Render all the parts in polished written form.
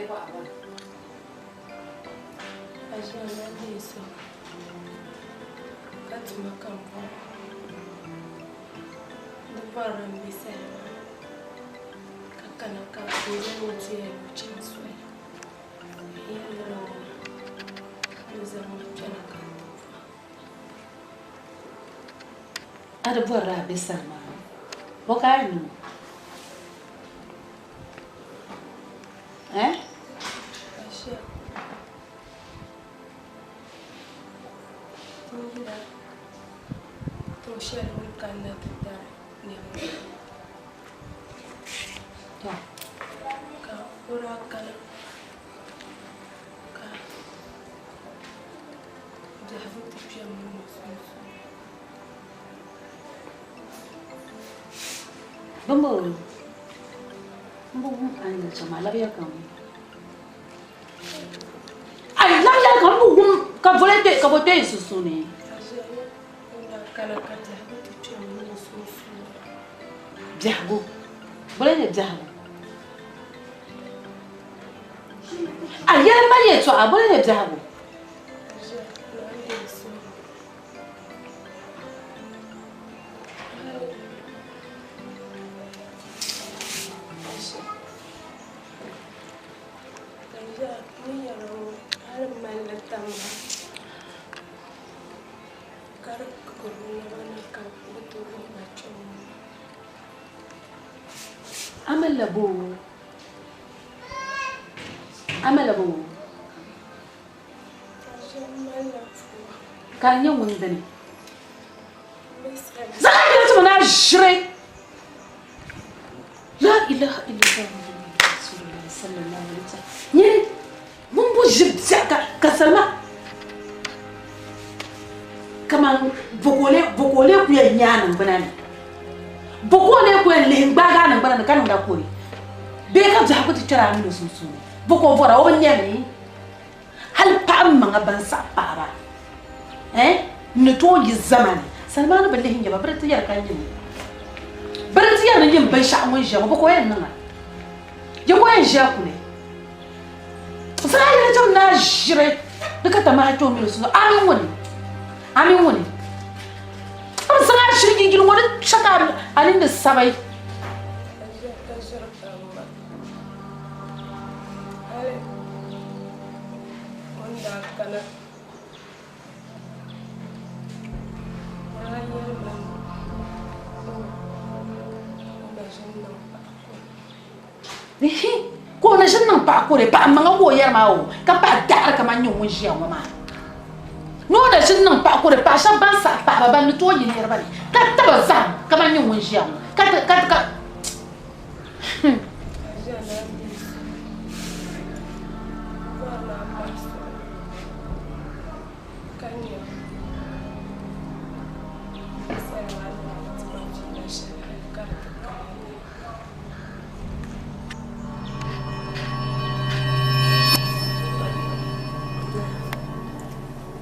A ʒiya na deei so ka tuma ka m bɔra. Di bɔrila m be sali maa ni ka kana ka n yɛli ni ti yɛli o chaŋ soli. N yɛli ni o wum n zaŋ ma kpɛna ka n ti bɔha. A di bɔrila a be sali maa ni, bɔ ka a yɛn niŋ o? Eh? Asha. N yila tiŋ shɛli ni kanna ti dari nɛma. To. Ka o daa kana ka biɛhigu ti kpe m mini o sunsuuni. Bimbo m bi wum a ni yɛli shɛm maa, labiya ka n wum. Ayi, labiya ka m bi wum ka boli kpe ka bo kpe yi sunsuuni. Biɛhigu, boli nyɛ biɛhigu. A yɛli ma yɛltɔɣa, boli nyɛ biɛhigu. A malila boo? A malila boo? Ka a nyɛ ŋun dini? Zaŋ a yɛli ti ma ni a ʒiri. La ilaha illallah Muhammadu Rasulullah sallallahu alaihi wasallam. Nyini ŋun bo ʒi biɛɣu ka ka salima kaman boko lee ku yɛn nya a niŋgbuna ni. Boko lee ku yɛn lihi n-gbaagi a niŋgbuna ni ka niŋda kore bee ka biɛhigu ti kpɛri a mini o sunsuuni. Boko bɔra o bi nyami. Hali paɣa maŋa ban saɣi paɣaba eh n ni tooi yi zamani Salimani bi lihi nyɛba bɛ di ti yɛri ka nyini bɛ di ti yɛri ni nyini binshɛɣu ŋun ʒiya ŋɔ bɛ ka o yɛn niŋa ya ka o yɛn ʒiya kuli zaa yɛli chaŋ ni a ʒiri di ka tamaha kpe o mini o sunsuuni a mini ŋuni a mini ŋuni a bi zaŋ a ʒiri yili ŋɔ di chɛ ka a nini sabi. Hali o ni daa kana o daa yɛli ma ni o na ʒini niŋ paɣa kɔre. Ka o na ʒini niŋ paɣa kɔre, paɣa maŋa ka o yɛri maa o, ka paɣa daɣiri kamani nyɛ ŋun ʒiya ŋɔ maa. Ni o na ʒini niŋ paɣa kɔre, paɣa shɛba ban saɣi paɣaba ban ni tooi yi niriba ni ka taba zahim kamani nyɛ ŋun ʒiya ŋɔ ka ka ka.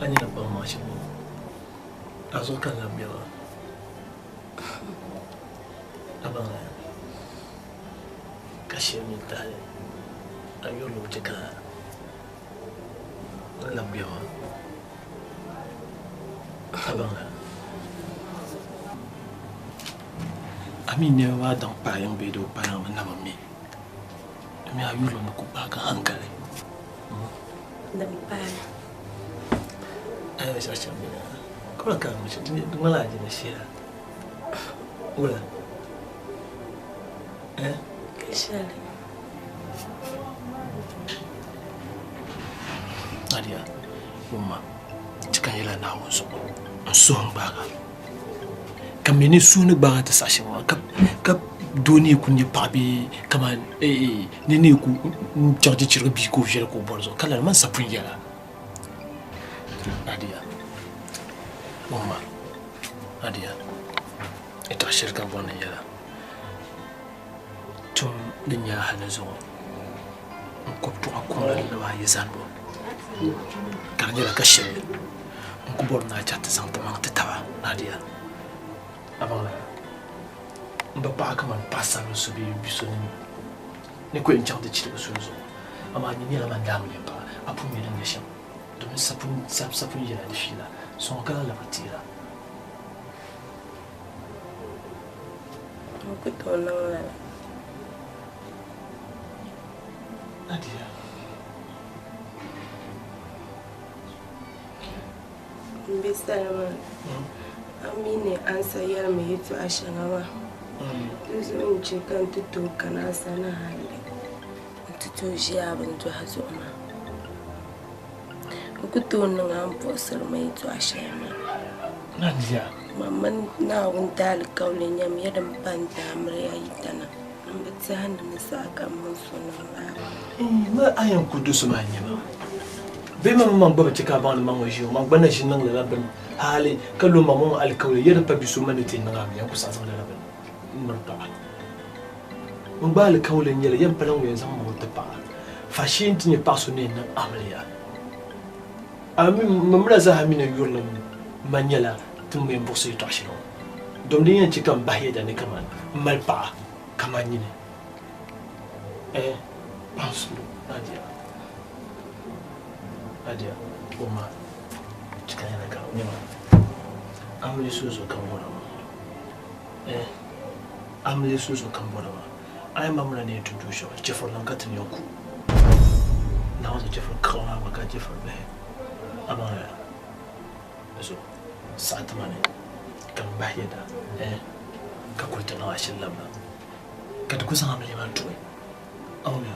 A nyɛla kpaŋ maŋ shɛm ŋɔ a zuɣu ka n lahi bɛ maa. A baŋ ya ka shee mini tahali a yurilim chɛ ka n labi bɛ maa. A baŋ ya a mi nɛma maa daŋ paɣa yiŋ bee doo paɣa yiŋ na bi mi domi a yurilim ni ku gbaagi hankali. Din paai. A yɛli shɛli shɛm bini ka ka di ŋmanila a jina shɛla wula eh? Shɛli. Nadia, wumma ti ka yɛla Naawuni zuɣu n suhu n gbaaga ka mi ni suhu ni gbaaga ti saha shɛli maa ka doo ni ku nyɛ paɣa bee kamani ni ni ku chaŋ ti chirigi bia ka o viɛli ka o bɔri zuɣu ka lala man sa pun yɛla Nadia wumma Nadia yɛtɔɣa shɛli ka n bɔri ni n yɛla tum din nyɛ a hali zuɣu n kɔbi tuɣa kuŋ la naba ayi zanibu ka di nyɛla ka shɛli n ku bɔri ni a chaŋ ti zaŋ ti maŋ ti taba Nadia a baŋ la m bi paɣa kamani paɣasarili so bee bi so ni ku yɛn chaŋ ti chirigi suli zuɣu Amaa nyini nyɛla man daamiliya paɣa, a pun mi din nyɛ shɛm, domin sapun yɛla di fiila, sɔŋ ka lahi labiri teera. N ku tooi niŋ lala. Nadia. M bi Salima, a mi ni a ni sa yɛli ma yɛtɔɣa shɛŋa maa, di zuɣu n-chɛ ka n ti tooi kana a sani hali nti tooi ʒi a bindɔhi zuɣu maa. N ku tooi niŋ a ni buɣisiri ma yɛtɔɣa shɛli maa. Nadia. Man mini Naawuni daalikauli nyamiya din pa n-daamiriya yi tana. M bi tɛhi ni ni saha kam mini so niŋ lala. Ma a yɛn ku do so maa n-nyɛ ma. Bee man maŋ gba bi chɛ ka a baŋ ni man ŋɔ ʒi o, man gba na ʒi niŋ lala bini hali ka lo ma ŋɔ alikauli ya di pa bi so man ni ti niŋ a mi yɛn ku saɣi zaŋ lala bini m-miri paɣa. N gba alikauli n-nyɛ li, yɛn pala ŋun yɛn zaŋ ma ŋɔ ti paɣa, faashee nti nyɛ paɣ so ni yɛn niŋ amiliya. A mi, mamila zaa mi ni n yurilim ma nyɛla ti ni yɛn buɣisi yɛtɔɣ shɛli ŋɔ, dom din yɛn chɛ ka m bahi yɛda ni kaman m mali paɣa kaman nyini. Eh, paɣ suhu, Nadia. Nadia, o ma, chɛ ka nyɛla ka nyɛma amiliya suhu zuɣu ka m bɔra maa. Eh, amiliya suhu zuɣu ka m bɔra maa. A yi mamila ni yɛn tum tuun shɛli, chɛfurinim ka ti ni yɛn ku. Naawuni zaŋ chɛfuri kaɣi maa gba ka chɛfuri bihi. A baŋ ya? Di zuɣu saɣi ti ma ni ka m bahi yɛda, eh, ka kuli ti niŋ ashili labina, ka ti ku zaŋ amiliya maa tuhi. A baŋ ya?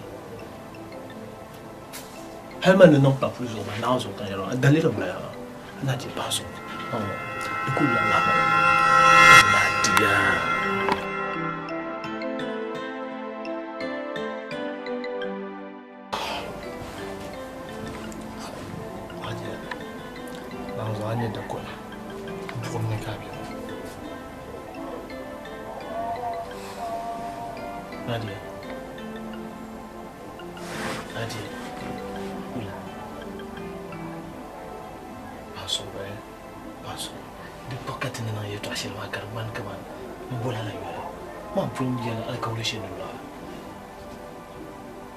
Hali man ni niŋ pa puli zuɣu maa, Naawuni zuɣu ka n yɛri maa, daliri m-bala maa, a na ti pahi zuɣu. A baŋ ya? Di kul lahi lahi ma. Nadia. Nadia. Naawuni zuɣu a ni nyɛ dakoli buɣim ni ka a be ŋɔ. Nadia. Nadia. Wula. Paɣa Paɣa so, di kpuɣi ka ti ni niŋ yɛtɔɣ shɛli maa ka di ŋmani kaman m bol a la yoli. Maa pun yɛli alikauli shɛli ni lɔha.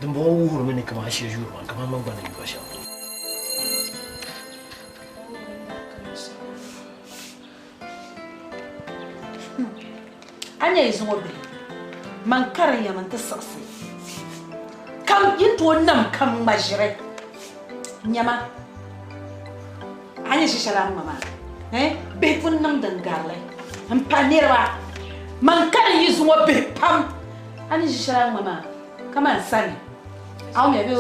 Dimbɔŋɔ wuhirimi ni kaman a shiri yuri ma kaman man gba ni yuri a shɛm. A nya yi zuŋɔ bihi, man karim ya mi nti siɣisi kam yi ni tooi nam kam ŋma ʒiri. Nyama, a ni ʒi shɛli a ni ŋma maa, eh, bihi pun niŋ din garili m-pahi niriba. Man karim yi zuŋɔ bihi pam, a ni ʒi shɛli a ni ŋma maa kaman sani. A wumya bee o?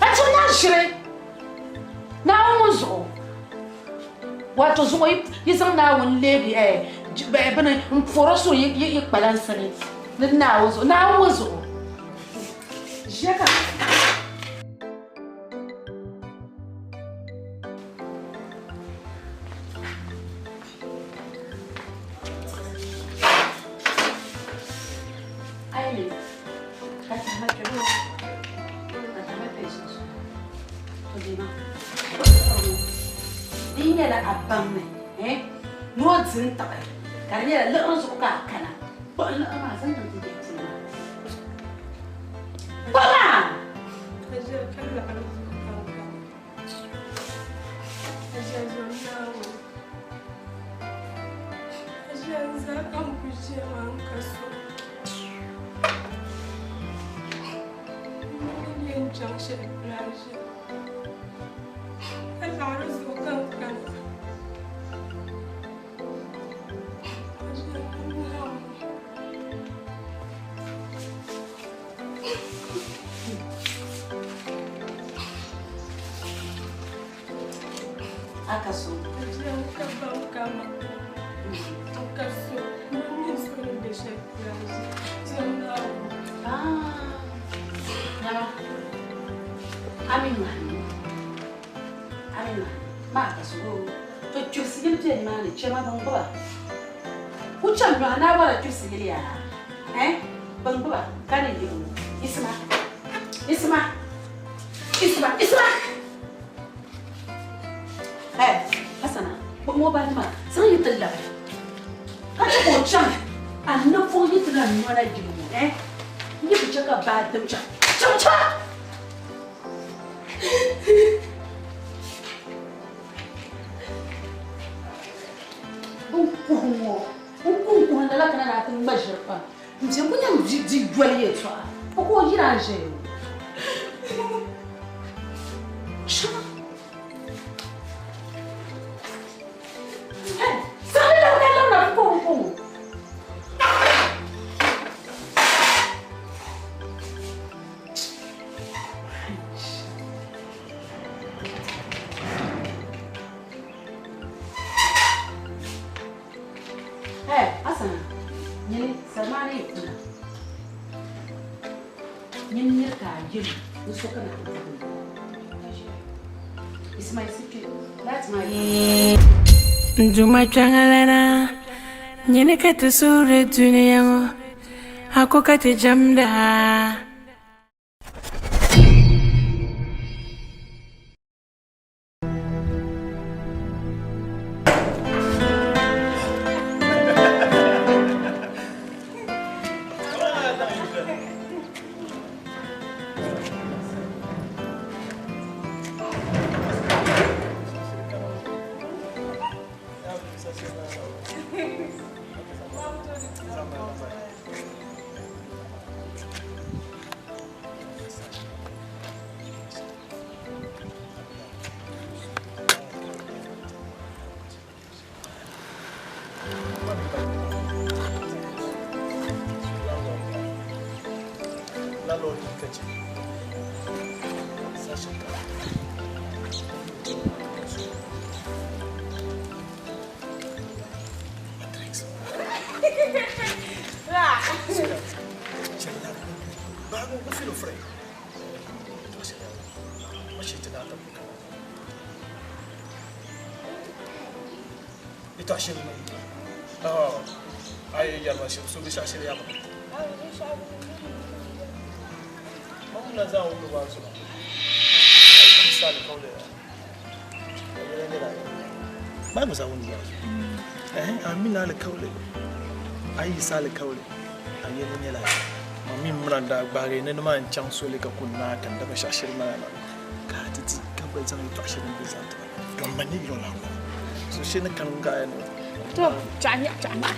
A ti na ʒiri Naawuni ŋun zuɣu wato zuɣu yi zaŋ Naawuni leegi bini n pɔro so yi kpalansi ni ni Naawuni zuɣu Naawuni ŋun zuɣu ʒiya ka Ayi ka taha kpɛ maa ka taha kpɛ sunsuuni to di maa di nyɛla a baŋ ni ni o di n tiɣi ka di nyɛla liɣiri zuɣu ka a kana kpuɣi liɣiri maa zaŋ chaŋ ti je puli maa kpuɣi maa. Aka so. Ah. Nyama. Amin ma. Amin ma. Ma ka so. To chibisi yili bɛ nimaani chema bin gbuba. Ku chaŋ nyɔhi naa bɔra chibisi yili yaa. Eh? Bin gbuba ka ni yiɣi ŋɔ. Isima. Isima. Isima. Isima. Eh, Hassana, kpuɣim o baaji maa zaŋ yi ti labi. Ka chɛ ka o chaŋ. A ninvuɣ yi ti lan nɔna yili ŋɔ, eh, n yi bi chɛ ka baa dim chaŋ. Chaŋ chaŋ! N kuhi ŋɔ, n ku n kuhi lala kana ni a ti ŋma ʒiri pam. N bia ku nyam di yoli yɛltɔɣa, o ka o yira n-ʒeya ŋɔ. Chaŋ! N Duuma kpiɔŋlana, nyini ka ti suhiri dunia ŋɔ, a ko ka ti jɛmda. Chaŋ soli ka ku naai ka n da binshɛɣu shiri maa na ka a ti di ka gba zaŋ yɛltɔɣa shɛli n-bi zaŋ ti ba don ma ni yino lahi kɔŋ so shɛli ni kani gaaya ni. To, chaɣ nyaɣ, chaɣ nyaɣ.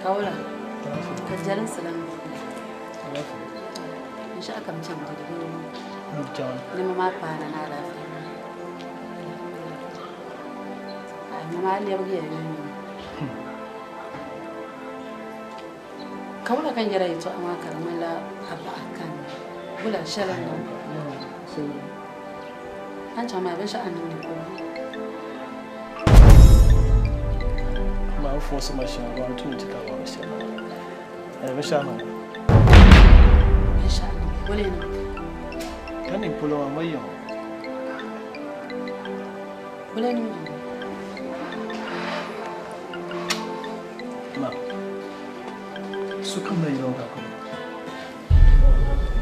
Kawula, ka jarin salam insha kam cham di di ni ma paana na alaafee ai ma maa lɛbigi ya yooi kawula kan yɛra yɛltɔɣa maa ka di ŋmanila a baɣa kan wula shɛli n niŋ an chaŋ maa binshaɣu n niŋdi polo Ma force machine ba tun ti ka ba shɛli. Eh binshaɣu niŋ. Binshaɣu niŋ wala niŋ. Ka niŋ polo maa ma yiŋ. Wala niŋ. Ma. Sokam na yiŋ ka ko.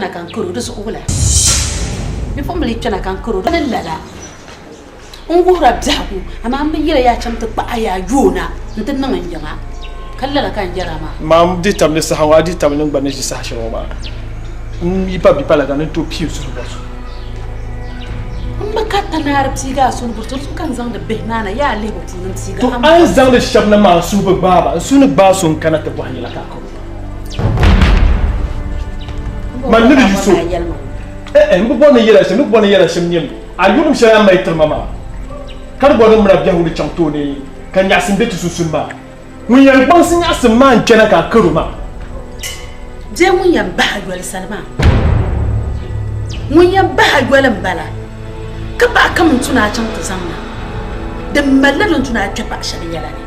Na kan kuro di zuɣu wula. Bipuɣimbila yi kpɛna kan kuro di ni lala. N wuhira biɛhigu amaa m bi yɛla yaa chaŋ ti kpahi a yaa yoona n-ti niŋ n yiŋa ka lala ka n yɛra maa. Maa m di tabili saha ŋɔ a di tabili n gba ni ʒi saha shɛli ŋɔ maa n yi pa bipala ka ni tooi pii n suhu bɔri so. M bi ka tanaari piigi a suhu ni bɔri so di zuɣu ka n zaŋdi bihi maa na yaa lihibu puuni m piigi To a a ni zaŋdi shɛba na maa n suhu bi gbaai ba n suhu ni gbaai so n kana ti bɔhi yɛla ka a karo. Man ni bi yu so. Eh eh, n bi bɔri ni yɛla shɛm, n ni bɔri ni yɛla shɛm nyɛmi a yurilim shɛli a ni mali tiri ma maa, ka di bɔri ni mira biɛhigu ni chaŋ tooni ka nyaɣisim be ti sunsuuni maa. Ŋun yɛn kpaŋsi nyaɣisim maa n-chana ka a kar o maa. Bee ŋun yɛn bahi a yoli salima? Ŋun yɛn bahi a yoli m-bala, ka paɣa kam n-tu ni a chaŋ ti zaŋ na. Din malila din tu ni a kpe paɣ shɛba yɛla ni.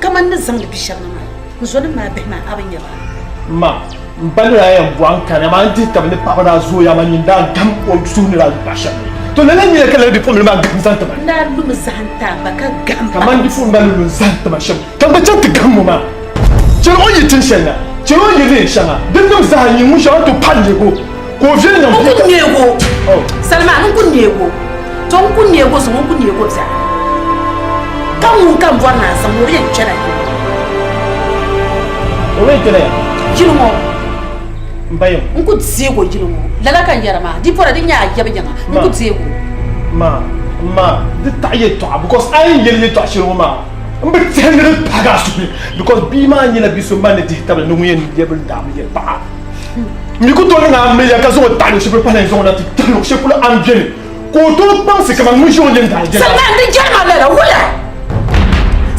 Kaman ni zaŋdi bi shɛba na maa, n zɔnim maa bihi maa, a bi nya ba? Ma, m ba ni daa yɛn bɔhi n kani, amaa n dihi tab ni paɣiba daa zooya, amaa nyin daa gahim o suhu ni daa lu paɣ shɛb ni. To lala n-nyɛ ka lala bipuɣimbila maa gahim zaŋ ti ma. N daa lumi zahim ti a ba ka gahim ba. Kaman bipuɣimbila ni lu n-zahim ti ma shɛm, ka m gba chaŋ ti gahim o maa. Chɛli o ni yi tin shɛli na, chɛli o ni yi neen shɛŋa, dinnim zaa nyin ŋun shɛŋa ti pahi neeg o, ka o viɛli niŋ N ku neeg o, Salima, n ku neeg o. To n ku neeg o zuŋɔ, n ku neeg o biɛɣu. Ka ŋun ka m bɔri ni a zaŋ o, o bi yɛn kpɛla yili ŋɔ. O bi yɛn kpɛla ya? Yili ŋɔ. M ba yɛm. N ku deeg o yili ŋɔ. Lala ka n yɛra maa, di pɔra di nyɛ a yab yiŋa, n ku deeg o. Ma, ma, di taɣi yɛltɔɣa because a yɛn yɛli yɛltɔɣa shɛli ŋɔ maa, m bi tɛhi ni di pahigi a suhu ni because bia maa nyɛla bia so man ni dihi tabili ni ŋun yɛn lɛbi n daami yɛli paɣa. M mi ku tooi niŋ amiliya ka zaŋ o taɣi luɣ shɛli polo pahi la zaŋ o na ti taɣi luɣ shɛli polo a ni beni ka o tooi kpaŋsi kaman ŋun ʒi o nini daa jɛra. Salman di yɛli ma lala wula?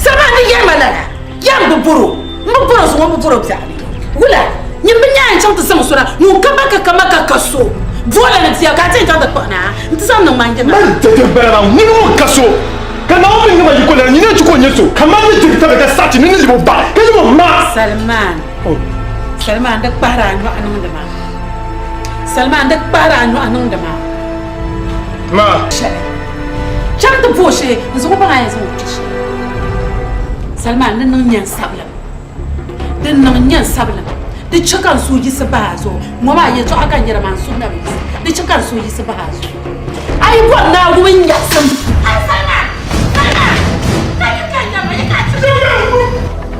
Salman di yɛli ma lala yaa m bi bɔr o, m bi bɔr o zuŋɔ m bi bɔr o biɛɣu ni wula? Nyin bi nya n chaŋ ti zaŋ so na ŋun ka ba ka ka ma ka ka so boola ni bia ka a ti yɛn chaŋ ti kpuɣi na n ti zaŋ niŋ ma n yiŋa. Man dɛdɛ bala maa ŋuni ŋun ka so ka Naawuni mi niŋ ma yiko lana nyini n chɛ ka o nyɛ so ka man ni diri tabili ka saɣi ti ni ni lib o ba ka lib o ma. Salman. Salima n di kpahiri a nyɔɣu niŋdi ma. Salima n di kpahiri a nyɔɣu niŋdi ma. Ma. Shɛli. Chaŋ ti bo shee n zaŋ o baŋ a yɛn zaŋ o kpe shɛli. Salima n di niŋ nyan sabilim. Di niŋ nyan sabilim. Di chɛ ka n suhu yiɣisi bahi a zuɣu. Ŋɔ maa yɛltɔɣa ka n yɛra maa n suhu na bi yiɣisi. Di chɛ ka n suhu yiɣisi bahi a zuɣu. A yi bɔri Naawuni nyaɣisim. Salima! Salima! Ka yi ka n yɛri ma yi ka a ti.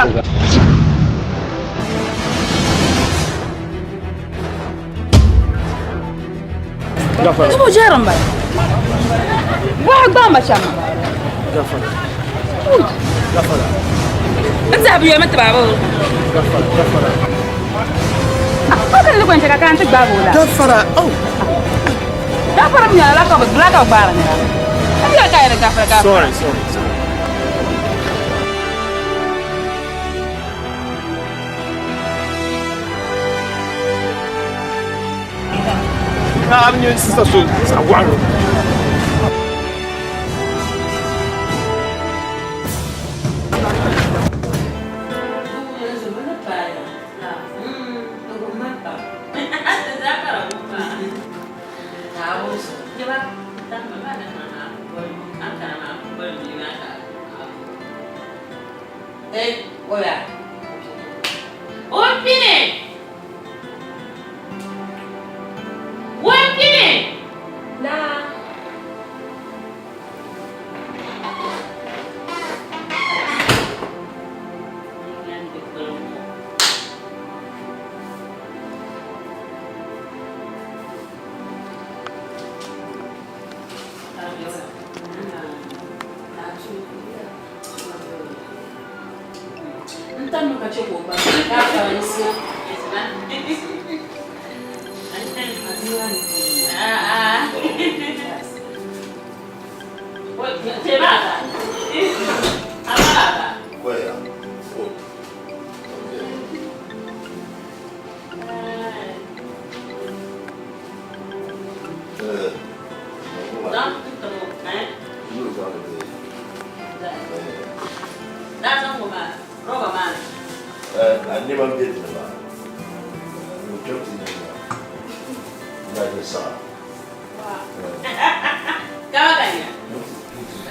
nya. Gafara. Tubu jɛrim bala. Bɔhi gbaamba shɛm maa. Gafara. Gafara. N zahi bi yɛmi ti baaba o. Gafara, gafara. Ko ka di gɔn ka kan ti gbaagi o la. Gafara, oh. Gafara mi nyɛla ka bi la ka bi gbaari nira. N yɛli ka yɛli gafara gafara. Sorry, sorry, sorry. Ah, I'm your sister, so it's a one.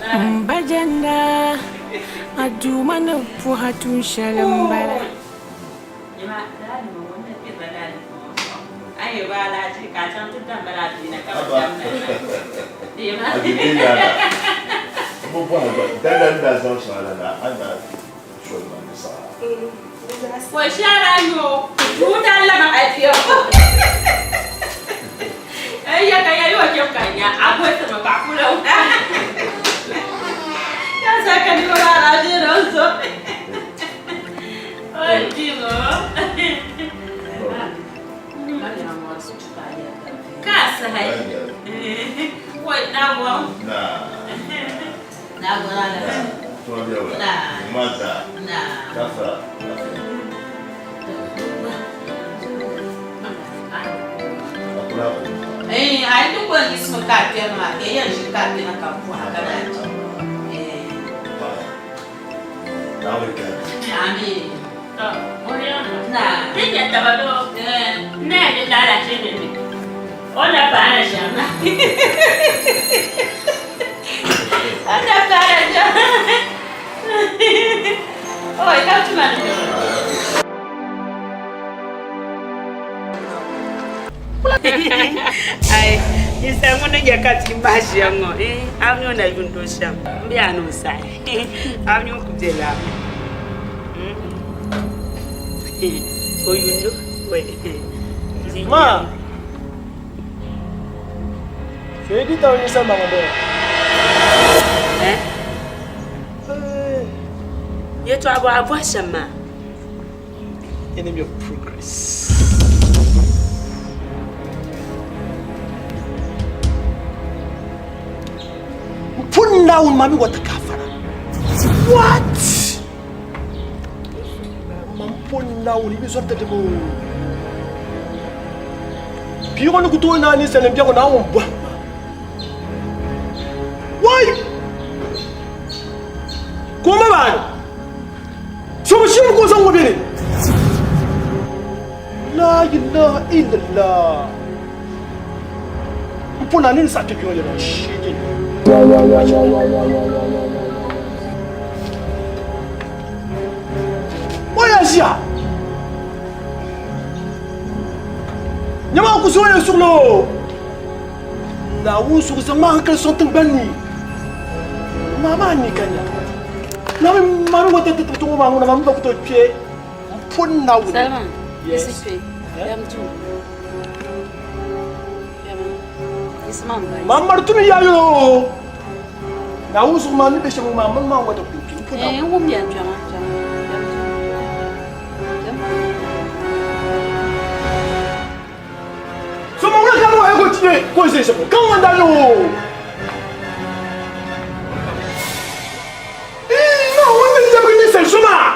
M ba jɛnda, a Duuma ni puhi a tuun shɛli m-bala. Ma! Fedi ta ni sa mama bo. Eh? Yɛtɔɣa bɔ a bɔhi shɛm maa. Enemy of progress. Pun Naawuni maa mi wata kafara. What? Man pun Naawuni bi zɔrita dimo. Bia ŋɔ ni ku tooi naai ninsalinima biɛhigu Naawuni bɔhim ma. Wai! Ka o ma baani. So bi shiri ka o zaŋ ŋɔ beni. La ilaha illallah. M pun na ni saɣi kpe kpe ŋɔ yɛla shee je. O ya ʒiya. Nyama ku so yɛn suɣili o. Naawuni suɣu zaŋ ma hankali sɔŋ tiŋgbani ni. Maa maa ni ka nya. Na mi ma ni wata ti ti ŋɔ maa ŋuna ma mi ba ku tooi kpe m pun Naawuni. Salman, Yes. yiɣisi kpe. Yɛm duu. Yɛm. Yiɣisi maa m-ba. Ma mari tumi yaa yo. Naawuni zuɣu maa ni be shɛm ŋɔ maa mani maa wata ku kpe m pun Naawuni. Eh, n wum ya kpɛma, kpɛma. Yɛm duu. Yɛm. So ma ŋuna ka mo ko ti ko zɛ shɛm ka ŋun daa yo. Naawuni ni lɛbigi ninsal so maa.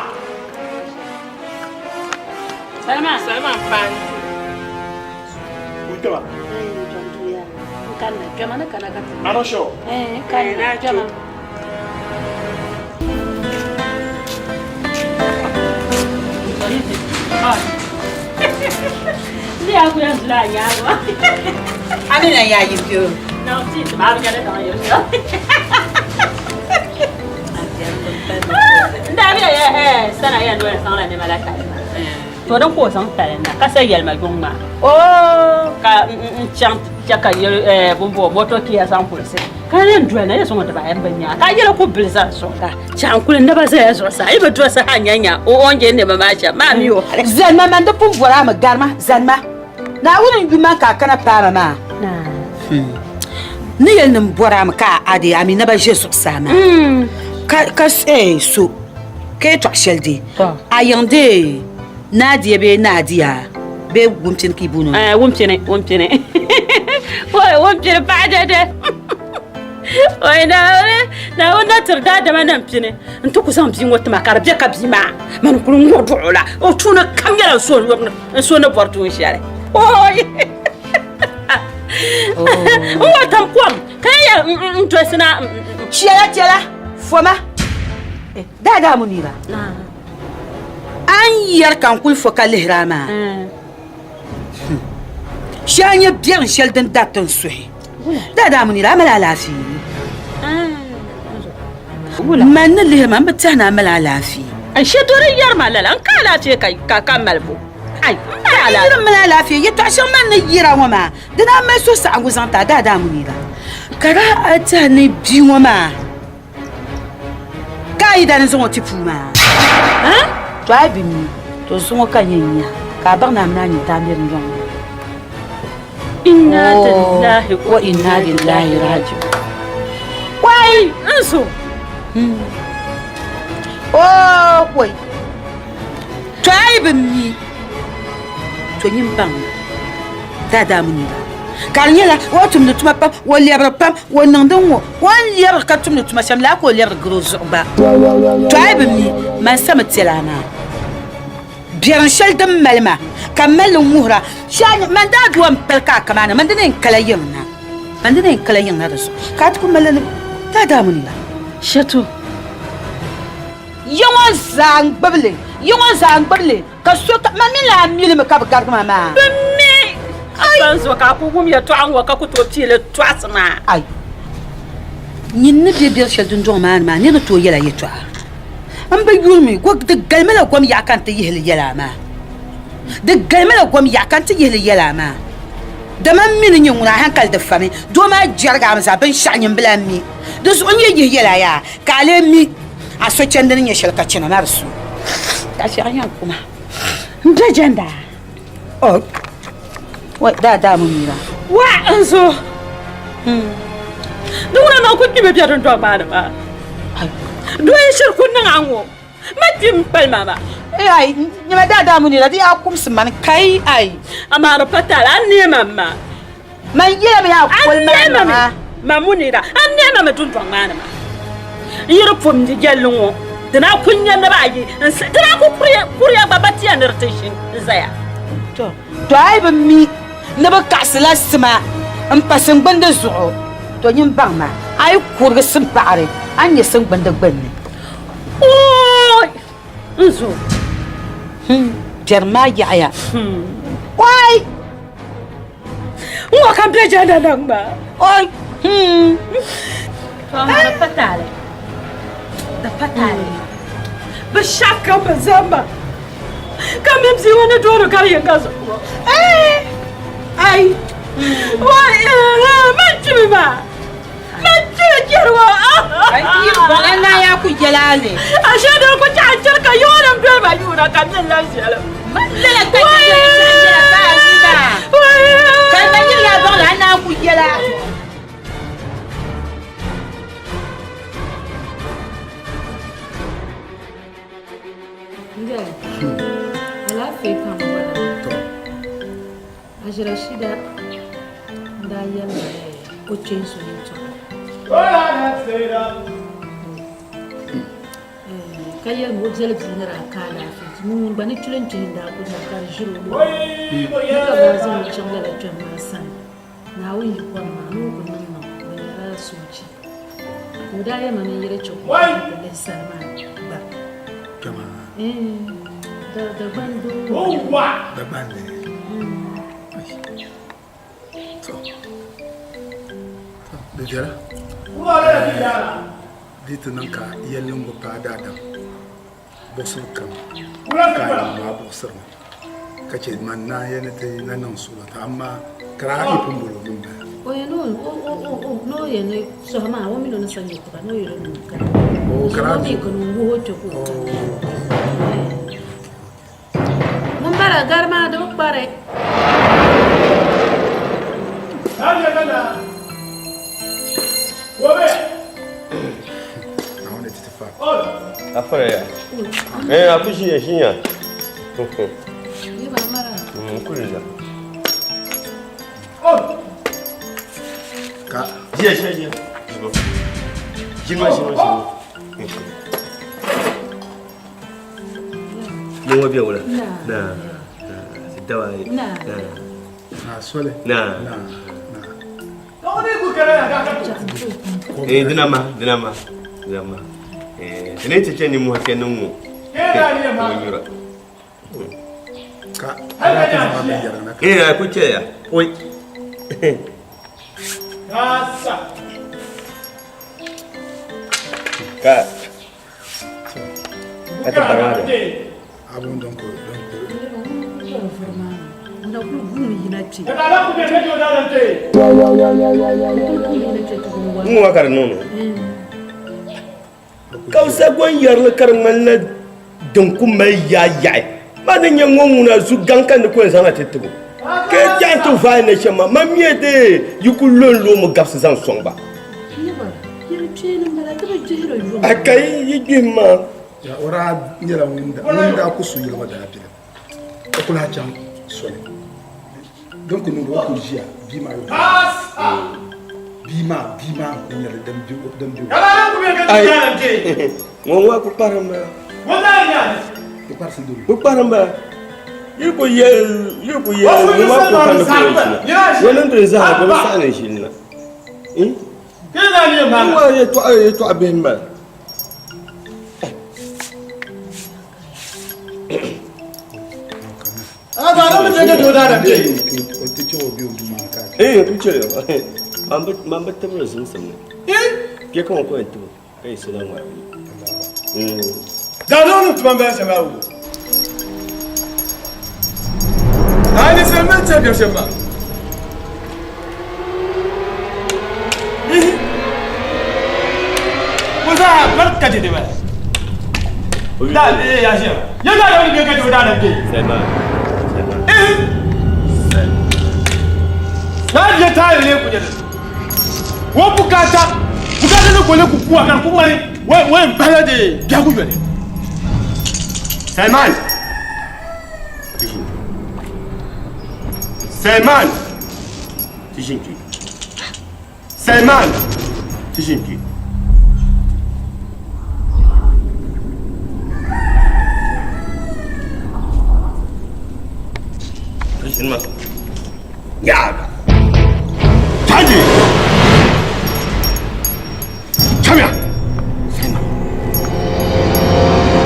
Salman. Salman paai. O kpɛma. N kanna kpɛma ni kana ka ti. I'm not sure. Eh, n kanna kpɛma. Ni ya ku yɛn dila a nyaaŋa. A ni na yaa yi kpɛ o. Na ti ti maa bi nyɛla daŋ yɛl shɛli. N daa bɛ ya sana yɛn doli zaŋla nɛma la tali ma. To din ka o zaŋ tali na ka sa yɛlima yuŋ maa. Ka n chaŋ ti chɛ ka yɛli bɔmbɔŋɔ moto kiya zaŋ kulisi ka yɛn doli na yɛ sɔŋ ti bahi n bi nya ka yɛli ku bili zani zuɣu ka chaŋ kuli naba zaya zuɣusaa yi bi dolisi ha nya nya o o ni je nɛma maa shɛm maa mi o hali. Zanima man di pun bɔri a mi garima zanima Naawuni n yu man ka a kana paai ma maa ni yɛli ni n bɔri a mi ka a di a mi naba ʒe zuɣusaa maa ka ka so ka yɛtɔɣ shɛli di a yiŋ di Nadia bee Nadia bee Wumpini ka yi booni o? Wumpini, Wumpini. Oi, Wumpini paɣa dɛdɛ. Oi, Naawuni, Naawuni na tiri daadama nam pini. N ti ku zaŋ bia ŋɔ tima ka di be ka bia maa mani kuli ŋɔ duɣu la. O tuuni kam nyɛla n so ni bɔri tuun shɛli. Oi! N wa tam kom ka yɛ n dolisi na. Chɛla, chɛla, foma. Daadaa Muniba. A ni yɛri ka n kuli fo ka lihiri a maa, shɛli n-nyɛ biɛrim shɛli din dariti n suhi. Daadaa Munira, a mali alaafee? Man ni lihiri ma, m bi tɛhi ni a mali alaafee. N shɛdɔri yɛri ma lala, n ka alaafee ka m mali bo. Ai, m mali alaafee. Ka yi mali alaafee, yɛtɔɣ shɛŋa man ni yɛra ŋɔ maa, di daa mali suhusaɣiŋgu zaŋ ti a, Daadaa Munira. Ka daa a tɛhi ni bia ŋɔ maa Ka a yi daa ni zaŋ o ti puu maa, to a yi bi mi, to zuŋɔ ka n yɛn nya ka a baŋ ni a mini a nyintaa miri n-yɔŋ ma. Inna lillahi wa inna lillahi raji'un. Wai, n zo. Oh, wai. To a yi bi mi, to nyin baŋ ma. Daadaa mi nira ka di nyɛla o tumdi tuma pam, o lɛbiri pam, o niŋdi ŋ-ŋɔ, o ni lɛbiri ka tumdi tuma shɛm laa ka o lɛbiri gari o zuɣu gba. To a yi bi mi, man sa mi tɛli a maa. Biɛrim shɛli din mali ma ka m mali li ŋuhira, man daa dua m-pali ka a kamaana, man di ni yɛn kala yiŋ na, man di ni yɛn kala yiŋ na di zuɣu ka a ti ku mali li daadaa mi nira. Shɛto. Yi ŋɔ zaa n-gbibi li, yi ŋɔ zaa n-gbibi li. Ka so ka ma mini a mi li mi ka bi garigi ma maa. Bɛ mi a san zo ka a ku wum yɛtɔɣa ŋɔ ka ku tooi pii li tɔɣisi maa. Ai! Nyin ni be biɛr shɛli dundɔŋ maa ni maa, nir ni tooi yɛl a yɛtɔɣa. M bi yuri mi, di galimila gom yaɣa ka n ti yihi li yɛl a maa. Di galimila gom yaɣa ka n ti yihi li yɛl a maa. Dama m mi ni nyɛ ŋuna, a haŋkali di fami. Doo maa jɛrigi a mi zaa, binshɛɣu nyin bi lan mi. Di zuɣu n yi yihi yɛl a yaa, ka a lee mi a sochandi ni nyɛ shɛli ka chana ma di so. Ka fiɛɣu yɛn kuma. N be jɛnda. Oh. Wai, daa daa mu mira. Wa n zo. Di ŋuna maa ku kpimi bɛ dundɔŋ maa ni maa. Doo yi shiri ku niŋ a ŋɔ, ma kpimi kpali ma maa. Ei ai, nyɛma daa daa mu nira, di yaa kumsi mani kai ai. Amaa di pa taali, a neei ma maa. Man yɛla mi a koli ma maa. Ma mu nira, a neei ma mi dundɔŋ maa ni maa. N yi di pom ni yɛlli ŋɔ, di naa ku nya niriba ayi n-siɣi, di naa ku kuriya gba ba tiya ni di ti ʒi n-zaya. To, to a yi bi mi ni bɛ kaɣisila sima m-pa siŋgbindi zuɣu, to nyin baŋ ma, a yi kurigi simpaɣiri, a ni nya siŋgbindi gbinni. Ooi! N zo. Biɛrim maa yaɣiya. Ooi! N ŋɔ ka m be jɛnda niŋ maa. Ooi! To amaa di pa taali. Di pa taali. Binshɛɣu kam bi zan ma. Ka mini bia ŋɔ ni doori gari yinga zuɣu ŋɔ. Ai! Wai! Man kpimi maa! Man kpi! yɛn chɛri ŋɔ. Bɔŋ na yaa ku yɛla li. Ashe dini ku chaɣi chɛri ka yooni n doli ba yuuna ka mi lan viɛlim. Lala ka ti yɛli chaɣi chɛra ka a mi maa. Ka ma yirila bɔŋ la a naan ku yɛla. Alaafee pam m-bala. Aʒira shida n-daa yɛli ma ni o kpeen so yɛltɔɣa ka yɛli ma o viɛli bia ni daa ka alaafee ŋun gba ni kpili n-kpihi n-daa kuli na ka di ʒiri o luɣa ni ka bɛ daa zaŋ o chaŋ lala kpɛm maa sani. Naawuni yi bɔri maa ni o ku niŋ niŋ bɛ nyɛla soochi. Ka o daa yɛli ma ni n yɛli chɛ ka o chaŋ ti lihi sani maa gba. Kpɛma. Dagban doo. Dagban ni. To. To, di viɛla. Di ti niŋ ka yɛlli ŋɔ paai daadam. Buɣisibu kam ka a niŋ maa buɣisirimi ka chɛ man naa ya ni ti na niŋ suɣulo ti amaa ka daa yi pun boli o mini bala. O yɛn ni o o yɛn ni sɔhi maa o mini o ni sa nyɛ tiba ni o yɛl o nuu kana. O kana o mi kana o wuhi o kpɛ ka o kana. Ŋun bala gari maa di bi kpari. Afara ya. Eh, aku shinya shinya. Kuli ya. Ka. Jiya shinya jiya. Jinma jinma jinma. Yinwa bɛ wula. Na. Dawa. Na. Na soli. Na. Na. Eh, dina ma, dina ma. Dina ma. Eh, ne ce ce ni mu hakke nan mu. Nyura. Ka. Ala ta zama bin yɛrɛ na. Eh, ku ce ya. Oi. Ka. Ka ta bara da. Abun don ko don ko. N wa ka di niŋ Kausa gon yɛrili ka di ŋmanila din ku mali yaa yaɣi maa ni nyɛ ŋɔ ŋuna zu gaŋ ka ni ku yɛn zaŋla ti tibo ka yi chaŋ ti vaai na shɛm maa man mi dee yi ku lo n-loomi gabisi zaŋ sɔŋ ba. A ka yi gbihim maa. Ya o daa nyɛla ŋun daa ku su yili ŋɔ daabilim o ku lahi chaŋ soli din ku niŋdi o ku ʒiya bia maa yuli bia maa bia maa n-kuli nyɛli din be o din be o Ai ŋɔ ŋɔ ku kparim bala. Ku kparim bala. Yi ku yɛli yi ku yɛli ŋɔ maa ku ka ni ku yɛn ʒina. Ŋɔ niŋ din zaa ka bi saɣi ni ʒili na. Ŋɔ yɛtɔɣa yɛtɔɣa bihi m-bala. Eh, ku chɛ man bi tibiri zimsim ni kpɛ ka ŋɔ ku yɛn tibi ka yi sila ŋɔ Salman! Salman! Tishinki. Salman! Tishinki. Tishinma. Yaga. Taji! Chamiya! Salman.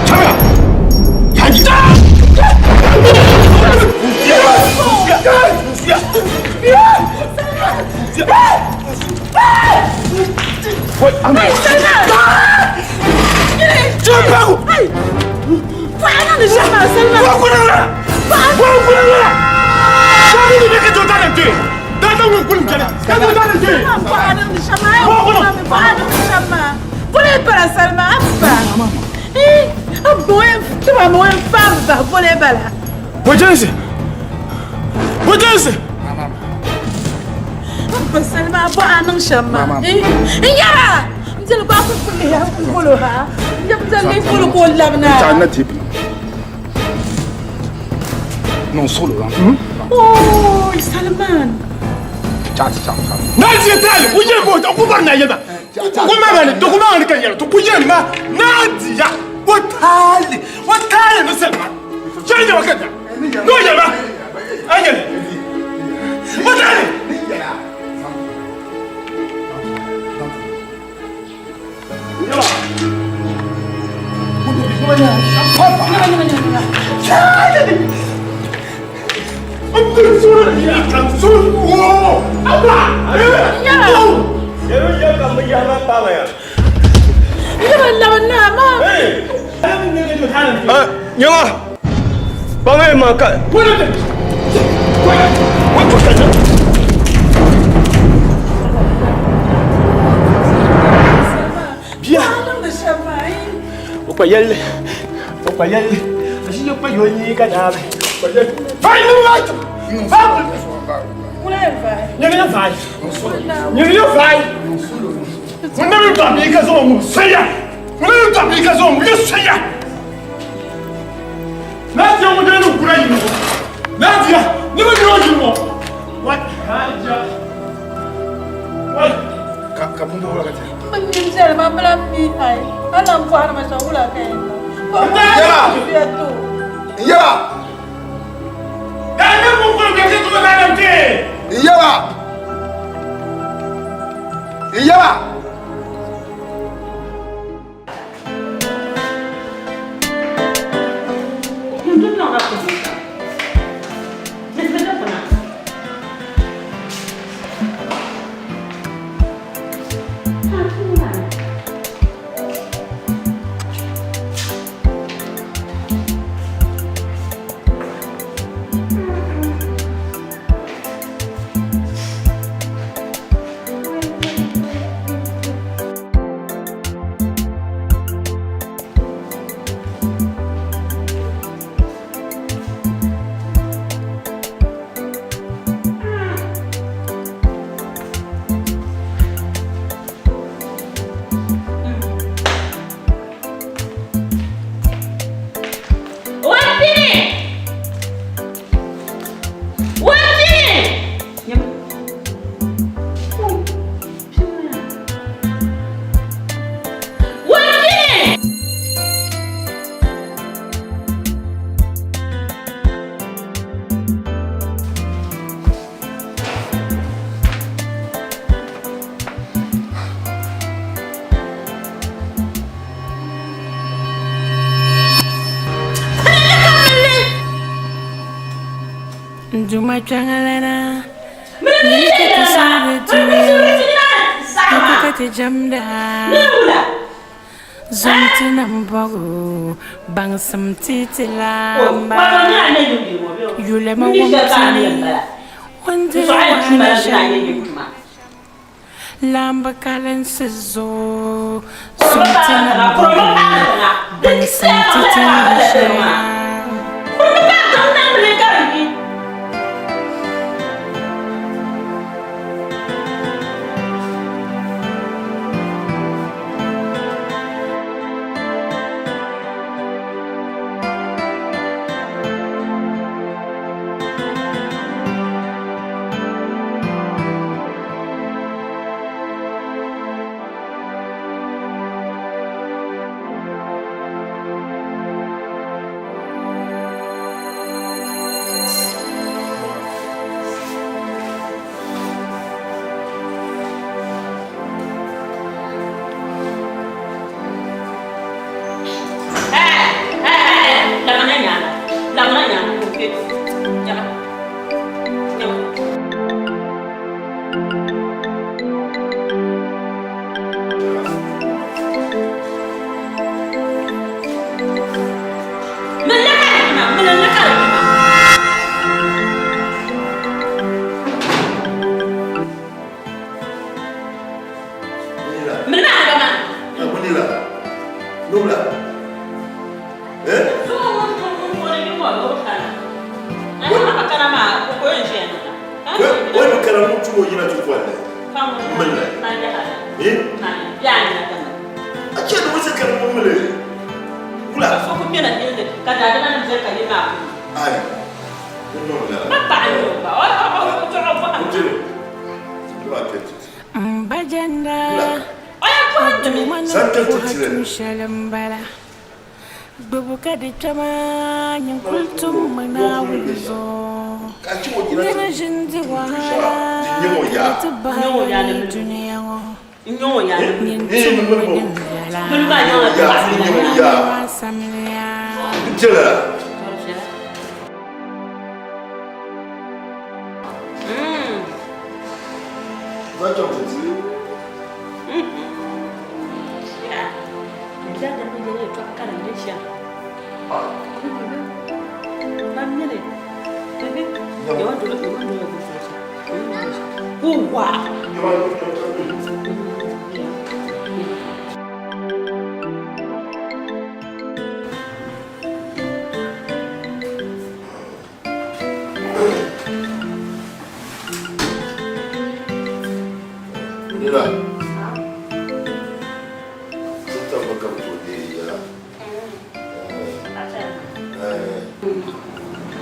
Chamiya! Taji! Bɔɣa niŋ shɛm maa. Voli bala Salima abba. Abba o yɛn tiba mi o yɛn faami bahi voli bala. Bojinsi! Bojinsi! Abba Salima bɔɣa niŋ shɛm maa. N yɛra n dili gba ku kuli ya n bolo ha. N yɛm dali bolo ka o labina. N na tipi. Niŋ suɣulo la. Oy Salman. Cha cha cha. Na zi taali ku yɛli ko ku bari na yɛlima ku ma ma ni to ku ma ni ka yɛli to ku yɛli ma na diya o taali o taali ni Salima cɛ yɛlima ka ja n'o yɛlima a yɛli o taali. Nyama! Kpaŋ ma ka. Bia! O kpa yɛlli o kpa yɛlli a ʒi kpa yo nyi ka daa bi kpa yɛlli. Vai ni ma tu! Nyɛgi ya vai! Nyɛgi ya vai! Ŋun na mi ba mi ka zuɣu ŋun soya! Ŋun na mi ba mi ka zuɣu ŋun yɛ soya! Nadia ŋun na ni kura yi ŋɔ! Nadia! Ni mi yɔ yi ŋɔ! Wai! Nadia! Wai! Ka ka bumbu wala ka tɛ. N nim Salima n bila mi ai. A na bɔhiri ma shɛm wula ka yɛn niŋ. Yɛla! Yɛla! Daa ni ŋun kuli bɛ ti tuma daa ti! Yɛla! Yɛla! Nduma changalana Nikati jamda Zomti nambogo Bangsam titi lamba Yulema wamtini Wande wana Lamba kalansizo Zomti nambogo Bangsam titi lamba. O bi kana ŋun tum o yina ti kolli m-mili li. A chɛ ni o se kani ŋun mili wula? Ai, o niŋ lala. O diri. M ba jɛnda, o duuma ni puhi tum shɛli m-bala. Gbubi ka di kpɛma, nyin kul tummi Naawuni zuɣu. Nira ʒini di wahala ka di ti bahi yi dunia ŋɔ. Nyin tummi din viɛla, ka a samliya. Nira. Sitɔba ka bɛ tooi deei yɛla.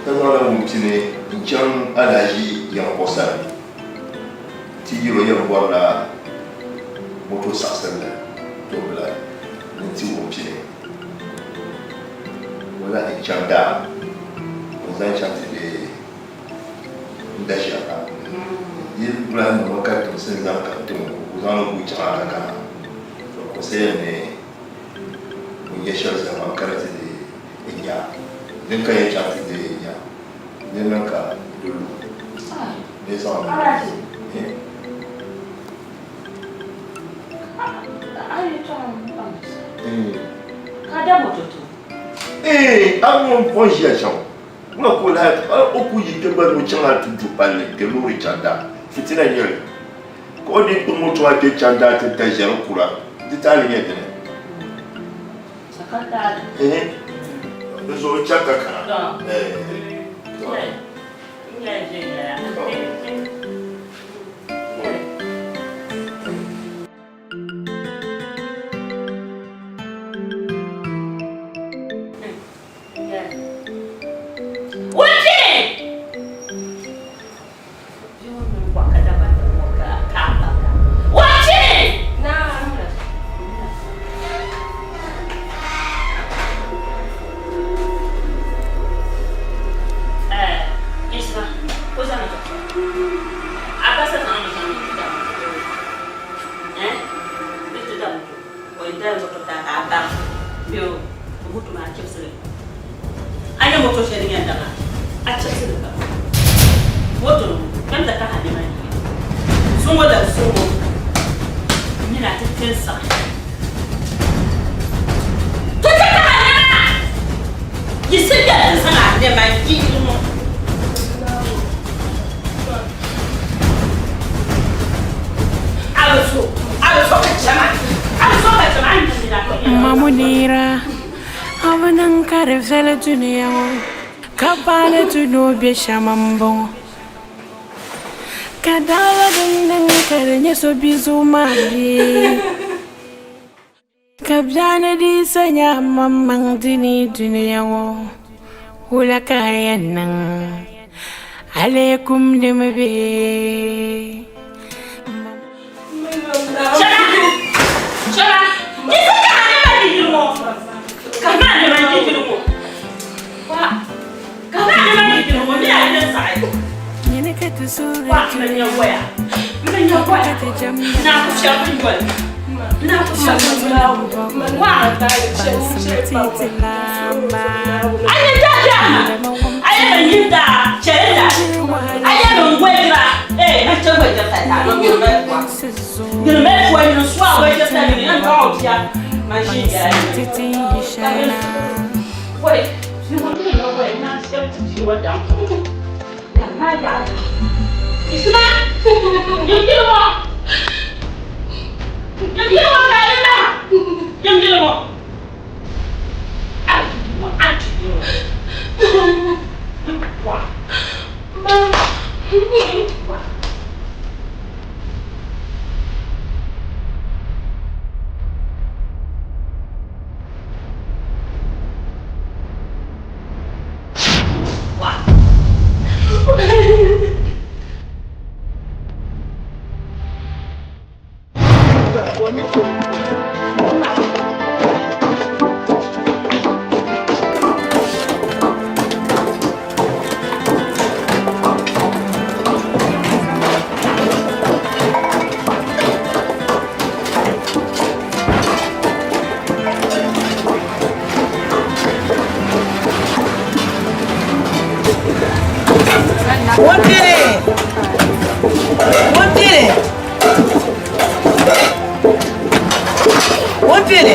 Ka zaŋla ŋun pini n-chaŋ Alhaji Yankɔ sani ti yɛl o yɛn bɔrila moto saɣisirili tobila ni nti o pini. O lahi chaŋ daa n-zaŋ chaŋ ti deei n-da shɛli. Yi lahi niŋ o ka timsi n-zaŋ ka tim o, o zaŋ li guui chaŋ a ka kana. O sayiya ni o nya shɛli zaa maa ka di ti deei n-nya. Din ka yɛn chaŋ ti deei n-nya, di niŋ ka di lu bee zaŋ li Eeh a ni o ni ʒiya shɛm ŋuna ka o lahi o ku yi kpe gba ni o chaŋ hali ti du palli kpe loori chaŋ daa fitina n-nyɛ li ka o dii kpuɣi moto maa kpe chaŋ daa ti da ʒɛri kura di taali nyɛ dini ehe di zuɣu chaŋ ka kana eeh. Ma Munira, a bi niŋ ka di viɛli dunia ŋɔ, ka paali ti ni o be shɛm m-bɔŋɔ. Ka daala din niŋ ka di nyɛ so bia zuɣu maa bee? Ka biɛni di sa nya maŋmaŋ dini dunia ŋɔ, wula ka a yɛn niŋ? Alaikum limi bee? Nyini ka ti suhuri dunia, ka ti jɛmda. Wambili! Wambili! Wambili!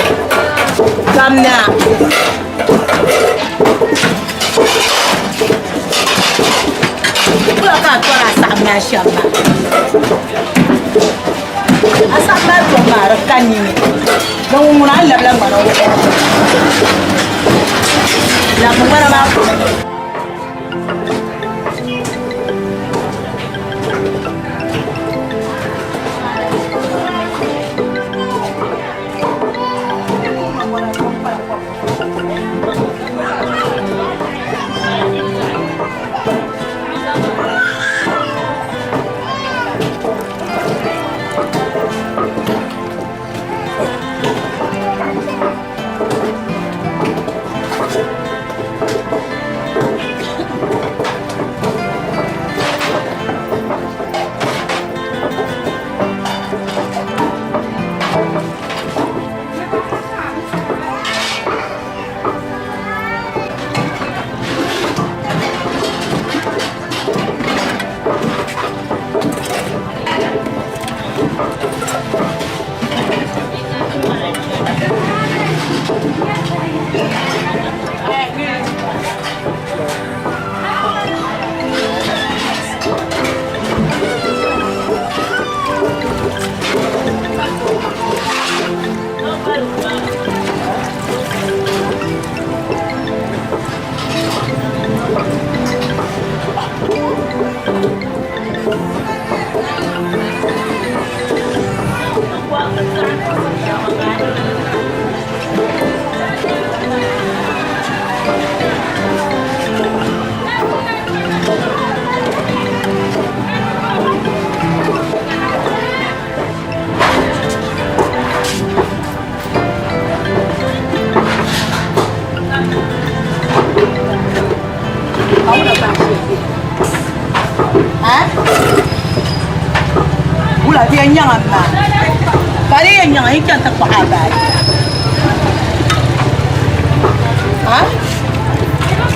Kamna! Kula ka a tɔri a saɣim maa shɛm maa. A saɣim maa tɔbu maa di ka nini. Din ŋun ŋuna a ni labila ŋmana o Labimi ŋmana maa puuni. Wula di yɛn nyaŋa m-maa ka di yɛn nyaŋa yi chaŋ ti kpuɣi a baaji ha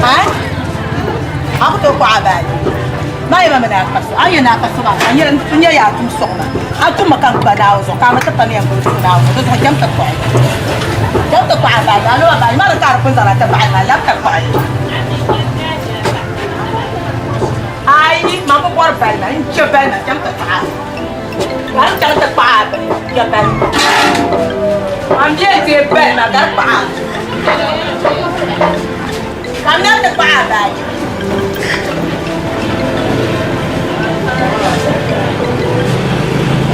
ha a ku tooi kpuɣi a baaji maa yɛma mi ni a ka so a ni yɛn ni a ka so maa ka n nyɛ yaa tum sɔŋ ma a tummi ka n kpa Naawuni zuɣu ka a mi ti pa ni yɛn gbubi so Naawuni zuɣu di zuɣu cham ti kpuɣi cham ti kpuɣi a baaji a loba baaji maa din ka a di pun zaŋla ti baɣali maa labi ti kpuɣi. Ayi, man bi bɔri balima, n chɛ balima chaŋ ti kpaɣi a. Ka n chaŋ ti kpaɣi a bini, chɛ balima. Man bɛ deei balima ka di kpaɣi a. Kamina ti kpaɣi a baaji.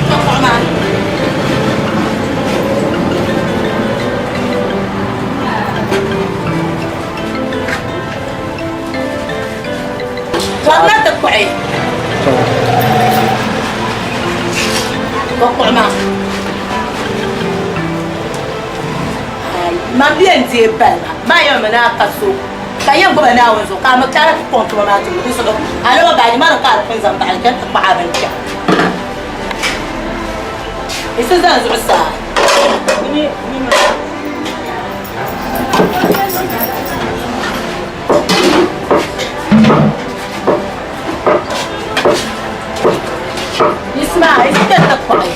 Ka kpuɣi maa. Kamina ti kpuɣi. Ka kpuɣi maa. Man bɛ n deei balima maa yɛmi mi ni a ka so ka yɛn gbubi Naawuni zuɣu ka a mi kana ti kɔŋ tuma maa tumbu di zuɣu a loba baaji maa ni ka a di pun zaŋ baɣali chani ti kpuɣi a bini kpɛm. Yi si zani zuɣusaa. Ismail, isi chani ti kpuɣi.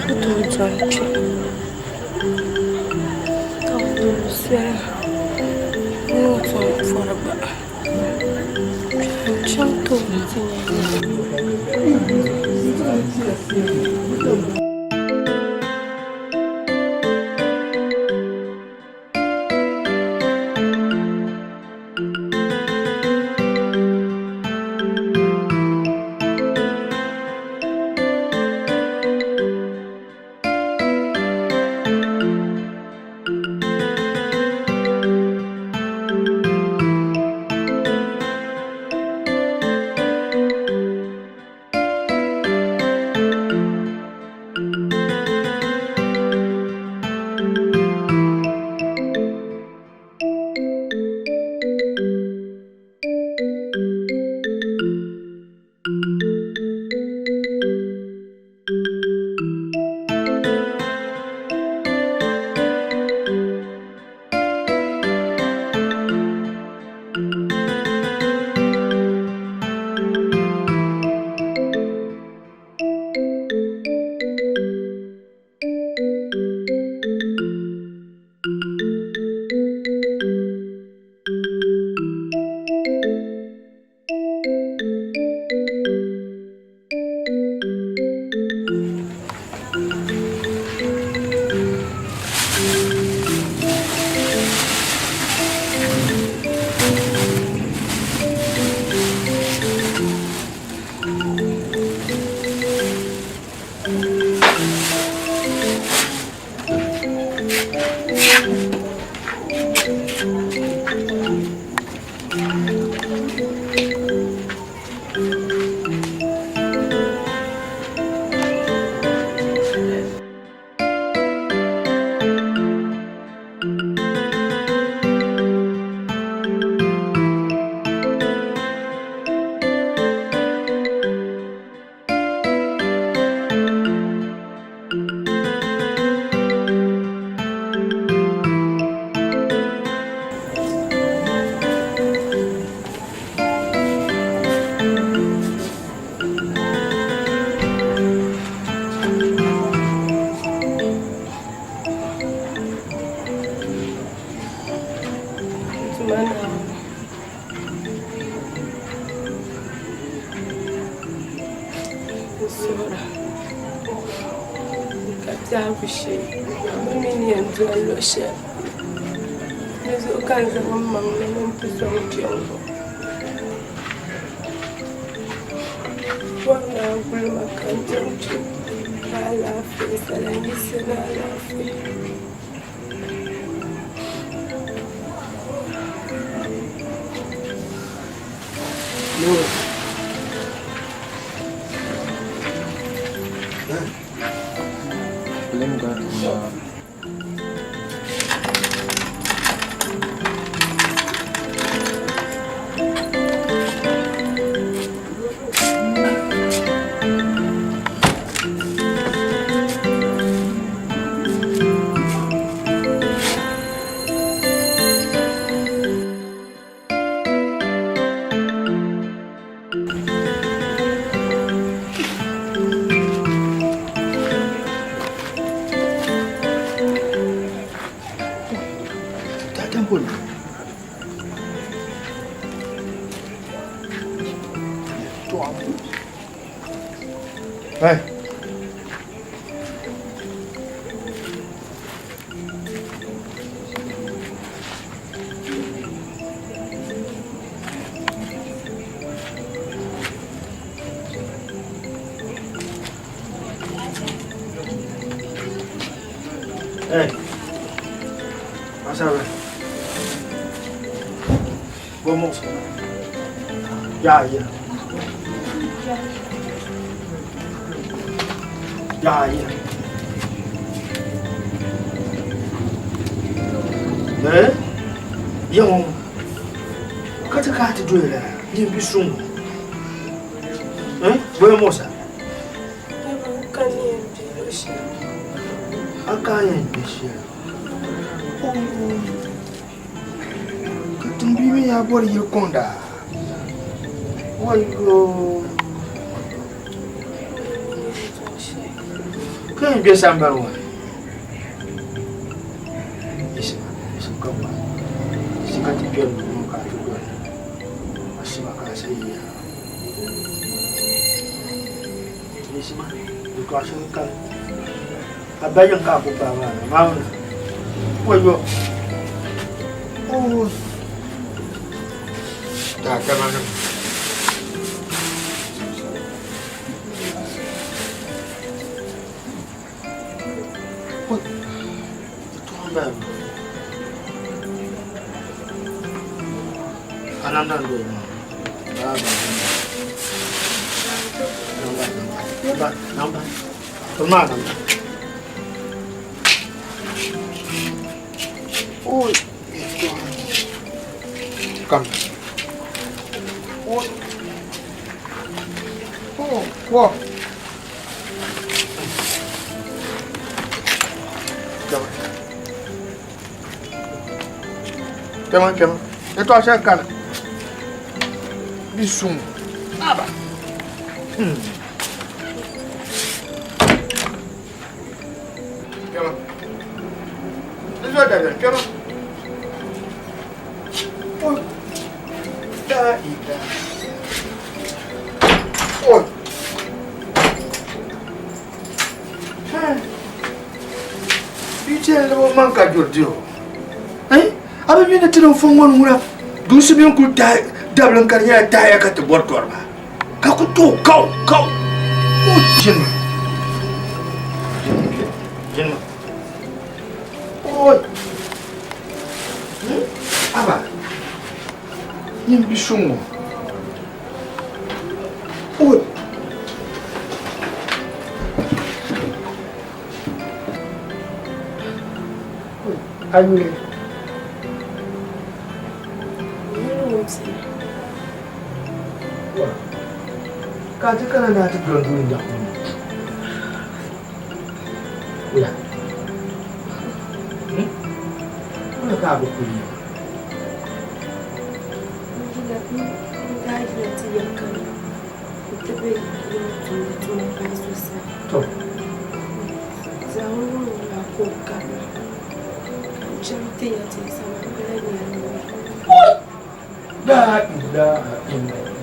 N ku tooi dɔni kpe ka bi doli soli n ni tom pɔri gba. N chaŋ tooni ti nya niriba. N suhura ka biɛhigu shee ka bɛ mi ni yɛn doli luɣ shɛli. Di zuɣu ka n zaŋ m maŋ na ni n ti sɔŋ kpe ŋɔ. Bɔri ni a guli ma ka n chaŋ kpe ni alaafee n salan yiɣisi ni alaafee. Hey. Hey. Masala. Vamos. Ya, ya. Ya, ya. Eh? Yaŋ ka ti ka ti doya la yin bi suŋ. Eh? Boya mosa. Ka ni yɛn bɛ luɣ shɛli. A ka yɛn bɛ shɛli. Ka tiŋbia mi yaa bɔri yili kɔŋda. Wayo. Ka yɛn be sambani ŋɔ ni. Yiɣisima, yiɣisim ka gbaai. Yiɣisi ka ti kpɛri duu ŋɔ ka a ti doli. Yiɣisima ka a sayi ya. Yiɣisima, yɛtɔɣ shɛli kani. A ba yiŋ ka a ku paai maa na, Maawuni. Wayo! Ooi! Daadamanim. Come. Oh. Oh, whoa. Kpɛma kpɛma yɛtɔɣa shɛli kani bi suŋ aba kpɛma di zuɣu dabiɛm kpɛma da ida oi Bia maŋ ka juri di o. A bi mi ni ti niŋ fɔŋ ŋɔ ni ŋuna duusi mini kuli tahi dabili ka di nyɛla tahaya ka ti bɔri tɔri maa ka ku tooi kaw kaw o jini jini o aba nyin bi suŋ ŋɔ o A yuli? Ka a ti kana ni a ti doli duu n-nyaɣi o ni? Wula? Wula ka a bi kuli ya? N-ti be yiŋ tumdi tuma pahi so sani. To. Zaawuni ŋɔ maa ka o karina ka n chaŋ ti ya ti sama m bi lahi nya li ŋɔ. La ilaha illallah.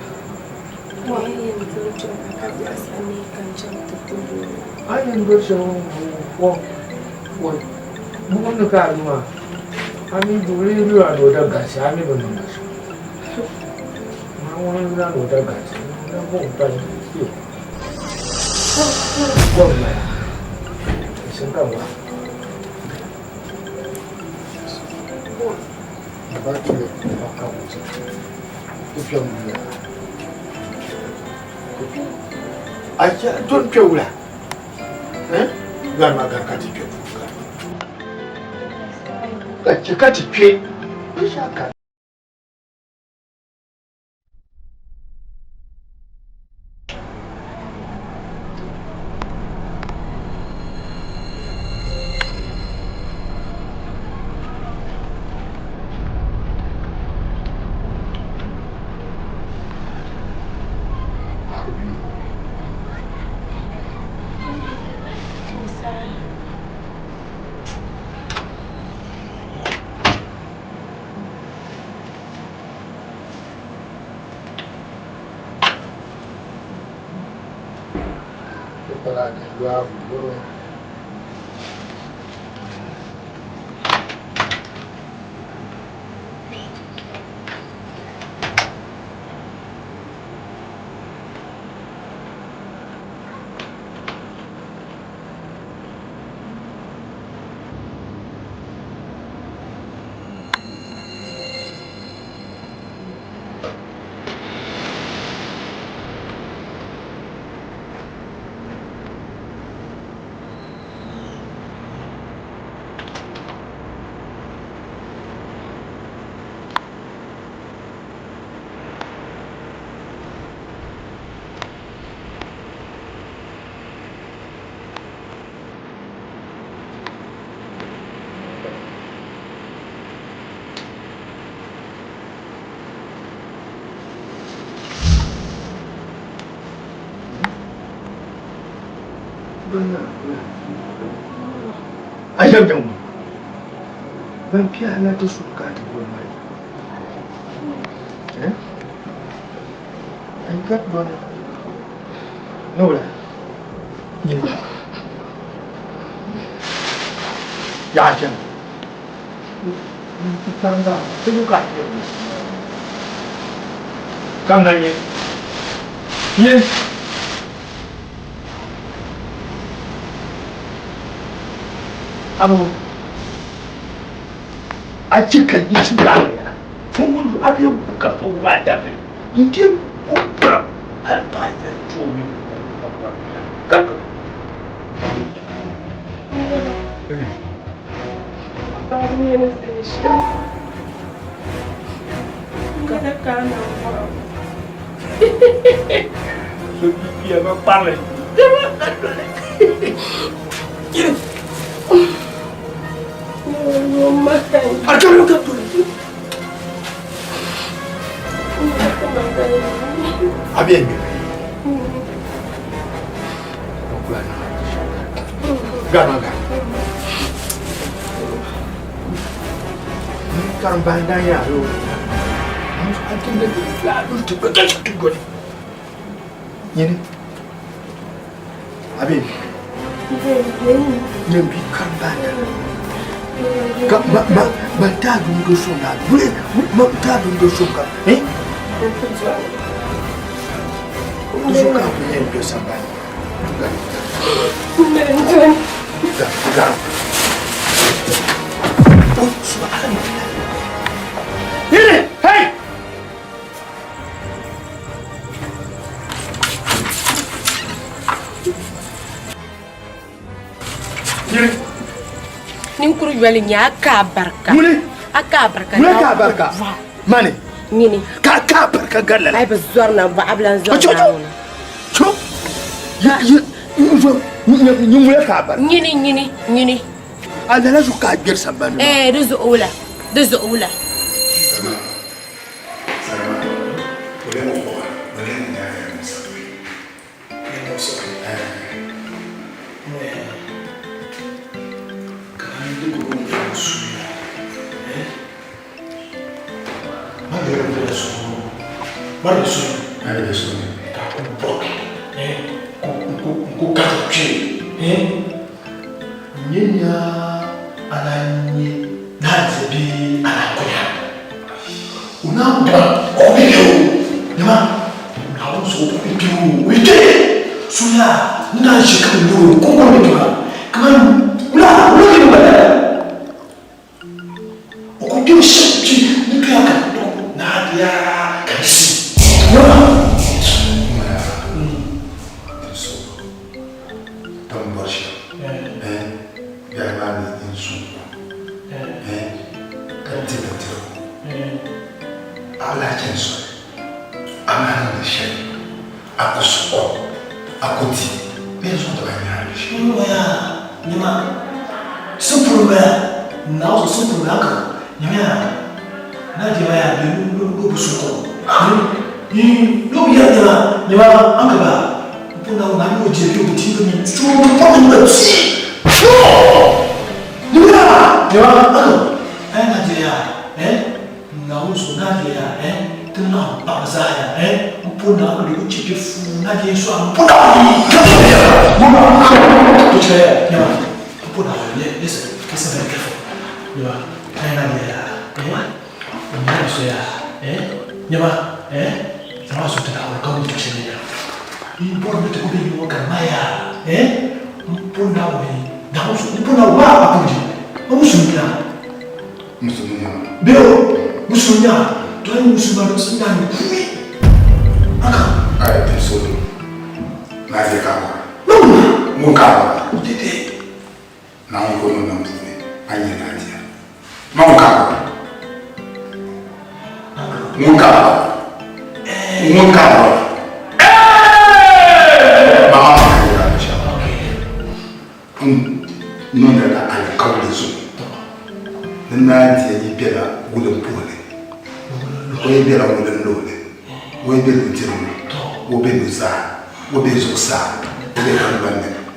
N yi yɛn doli kpɛŋ maa ka biɛɣu sani ka n chaŋ ti puhi o. A ni yɛn doli shɛli ŋɔ ŋɔ buɣim ni ka a lu maa a mi duɣili yi lura ni o da galisi a mi bi niŋ ba shɛm. Naawuni yuli a ni o da galisi na buɣim pali kpe. Gom maya n ka wa. Ba tuli ba ka wuti. Ti kpɛm wula. A don kpɛ wula. Eh? Gari ma gari ka ti kpɛ duu gari. Ka chɛ ka ti kpɛ. Binshɛɣu ka. A shɛm chaŋ ŋɔ. Ban piɛ a la ti suhu ka a ti doli maa. Eh? Ayi ka ti doli. Ne wula? Nyini. Yaɣa chɛŋ. Tanga, ti ka a ti Kam na nyɛ. Nyɛ. Abu a chɛ ka yi ti yaɣi ya a bɛ ka fo waa dabi n ti ku kpira hali paɣa yɛn tooi ka So bia ba kparili. A bɛ ŋmɛ. Gama ga. Karimba n yaa yo. Nyini. A bɛ nyɛ bi karimba ka ma ma ma taa dun do so na wuli ma taa dun do so ka eh do so ka ku nyɛ do sambani ga ga ga oh subhanallah Yini hey Ninkuri yoli nyɛ a ka a barika. Ŋuni? A ka a barika. Ŋuni ka a barika? Mani? Nyini. Ka a ka a barika gari lala. Ai bi zɔri na bɔɣa bi lan zɔri Naawuni. Cho! Yi ŋuni ka a barika? Nyini nyini nyini. A lala zuɣu ka a gberi sambani maa. Ɛɛ di zuɣu wula di zuɣu wula.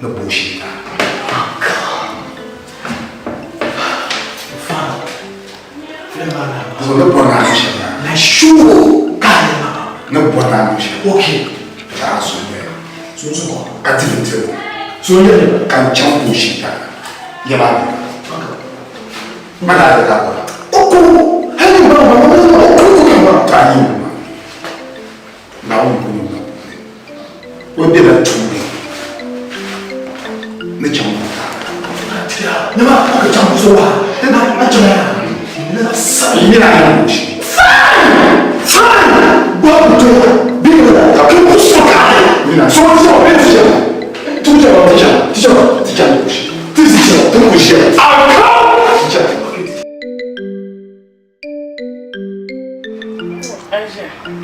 Ni bullshit a. So ni bɔri naa shɛm maa. Na sure ka a yɛli ma. Ni bɔri naa shɛm. Okay. Ka a so nyɛ. So n zuɣu. Ka diri n tiri. So n yɛli. Ka n chaŋ bullshit a. Yɛma a bɛ. Ma daa di ka bɔra. O ko hali ni ba ma ma ma o ko ko ma. Ka a yi ma. Naawuni ku niŋ o bela tuuli ni chaŋ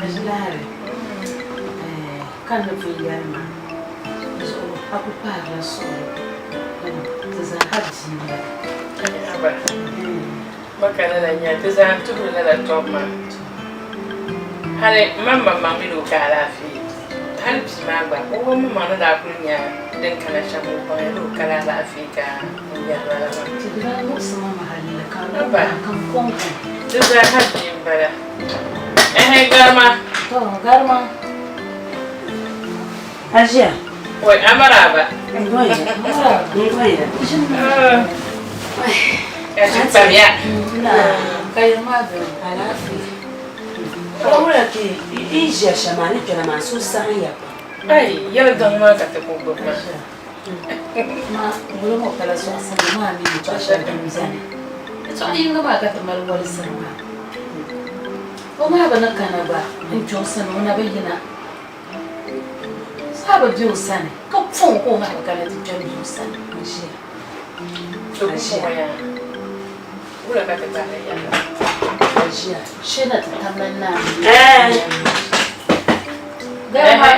Aʒilahari, ka n ni pun yɛli maa zuɣu a ku kpahirila suɣili ti zaa ha bia m-bala. Aba, ba ka lala nya, ti zaa n-tuhiri lala tɔbu maa. Hali m maŋmaŋ mini o ka alaafee. Hali bia maa gba, o maŋmaŋ ni daa kuli nya din kana shɛm o baŋya ni o kala alaafee ka n yɛri lala maa. Ti di daa muɣisi ma ma halli ka n Aba, ka n kɔŋ kom. Ti zaa ha bia m-bala. Ɛhɛ, garima. To, garima. Aʒia. Oi, amaraba. Ngoya. Ngoya. Ka chi kpamiya. Na, ka yɛn maa bɛ alaafee. Wula ka yi ʒiya shɛm maa ni kpɛla maa suhu saɣim ya pam. Ai, yɛli gaŋ maa ka ti ku gbubi ma. Ma ŋuli ŋɔ pala sɔɣisimi maa mi yɛtɔɣ shɛli din beni. Yɛtɔɣ yiŋga maa ka ti mali wolisiri maa. O maa bi ni kana gba n-kpe o sani, o na bi yina. Saa bi be o sani ka pɔŋ ka o maa bi kana ti kpe m-be o sani n-ʒiya. Aʒiya. Wula ka ti kpahiri yɛla? Aʒiya. Shee na ti tam la naa. Garima.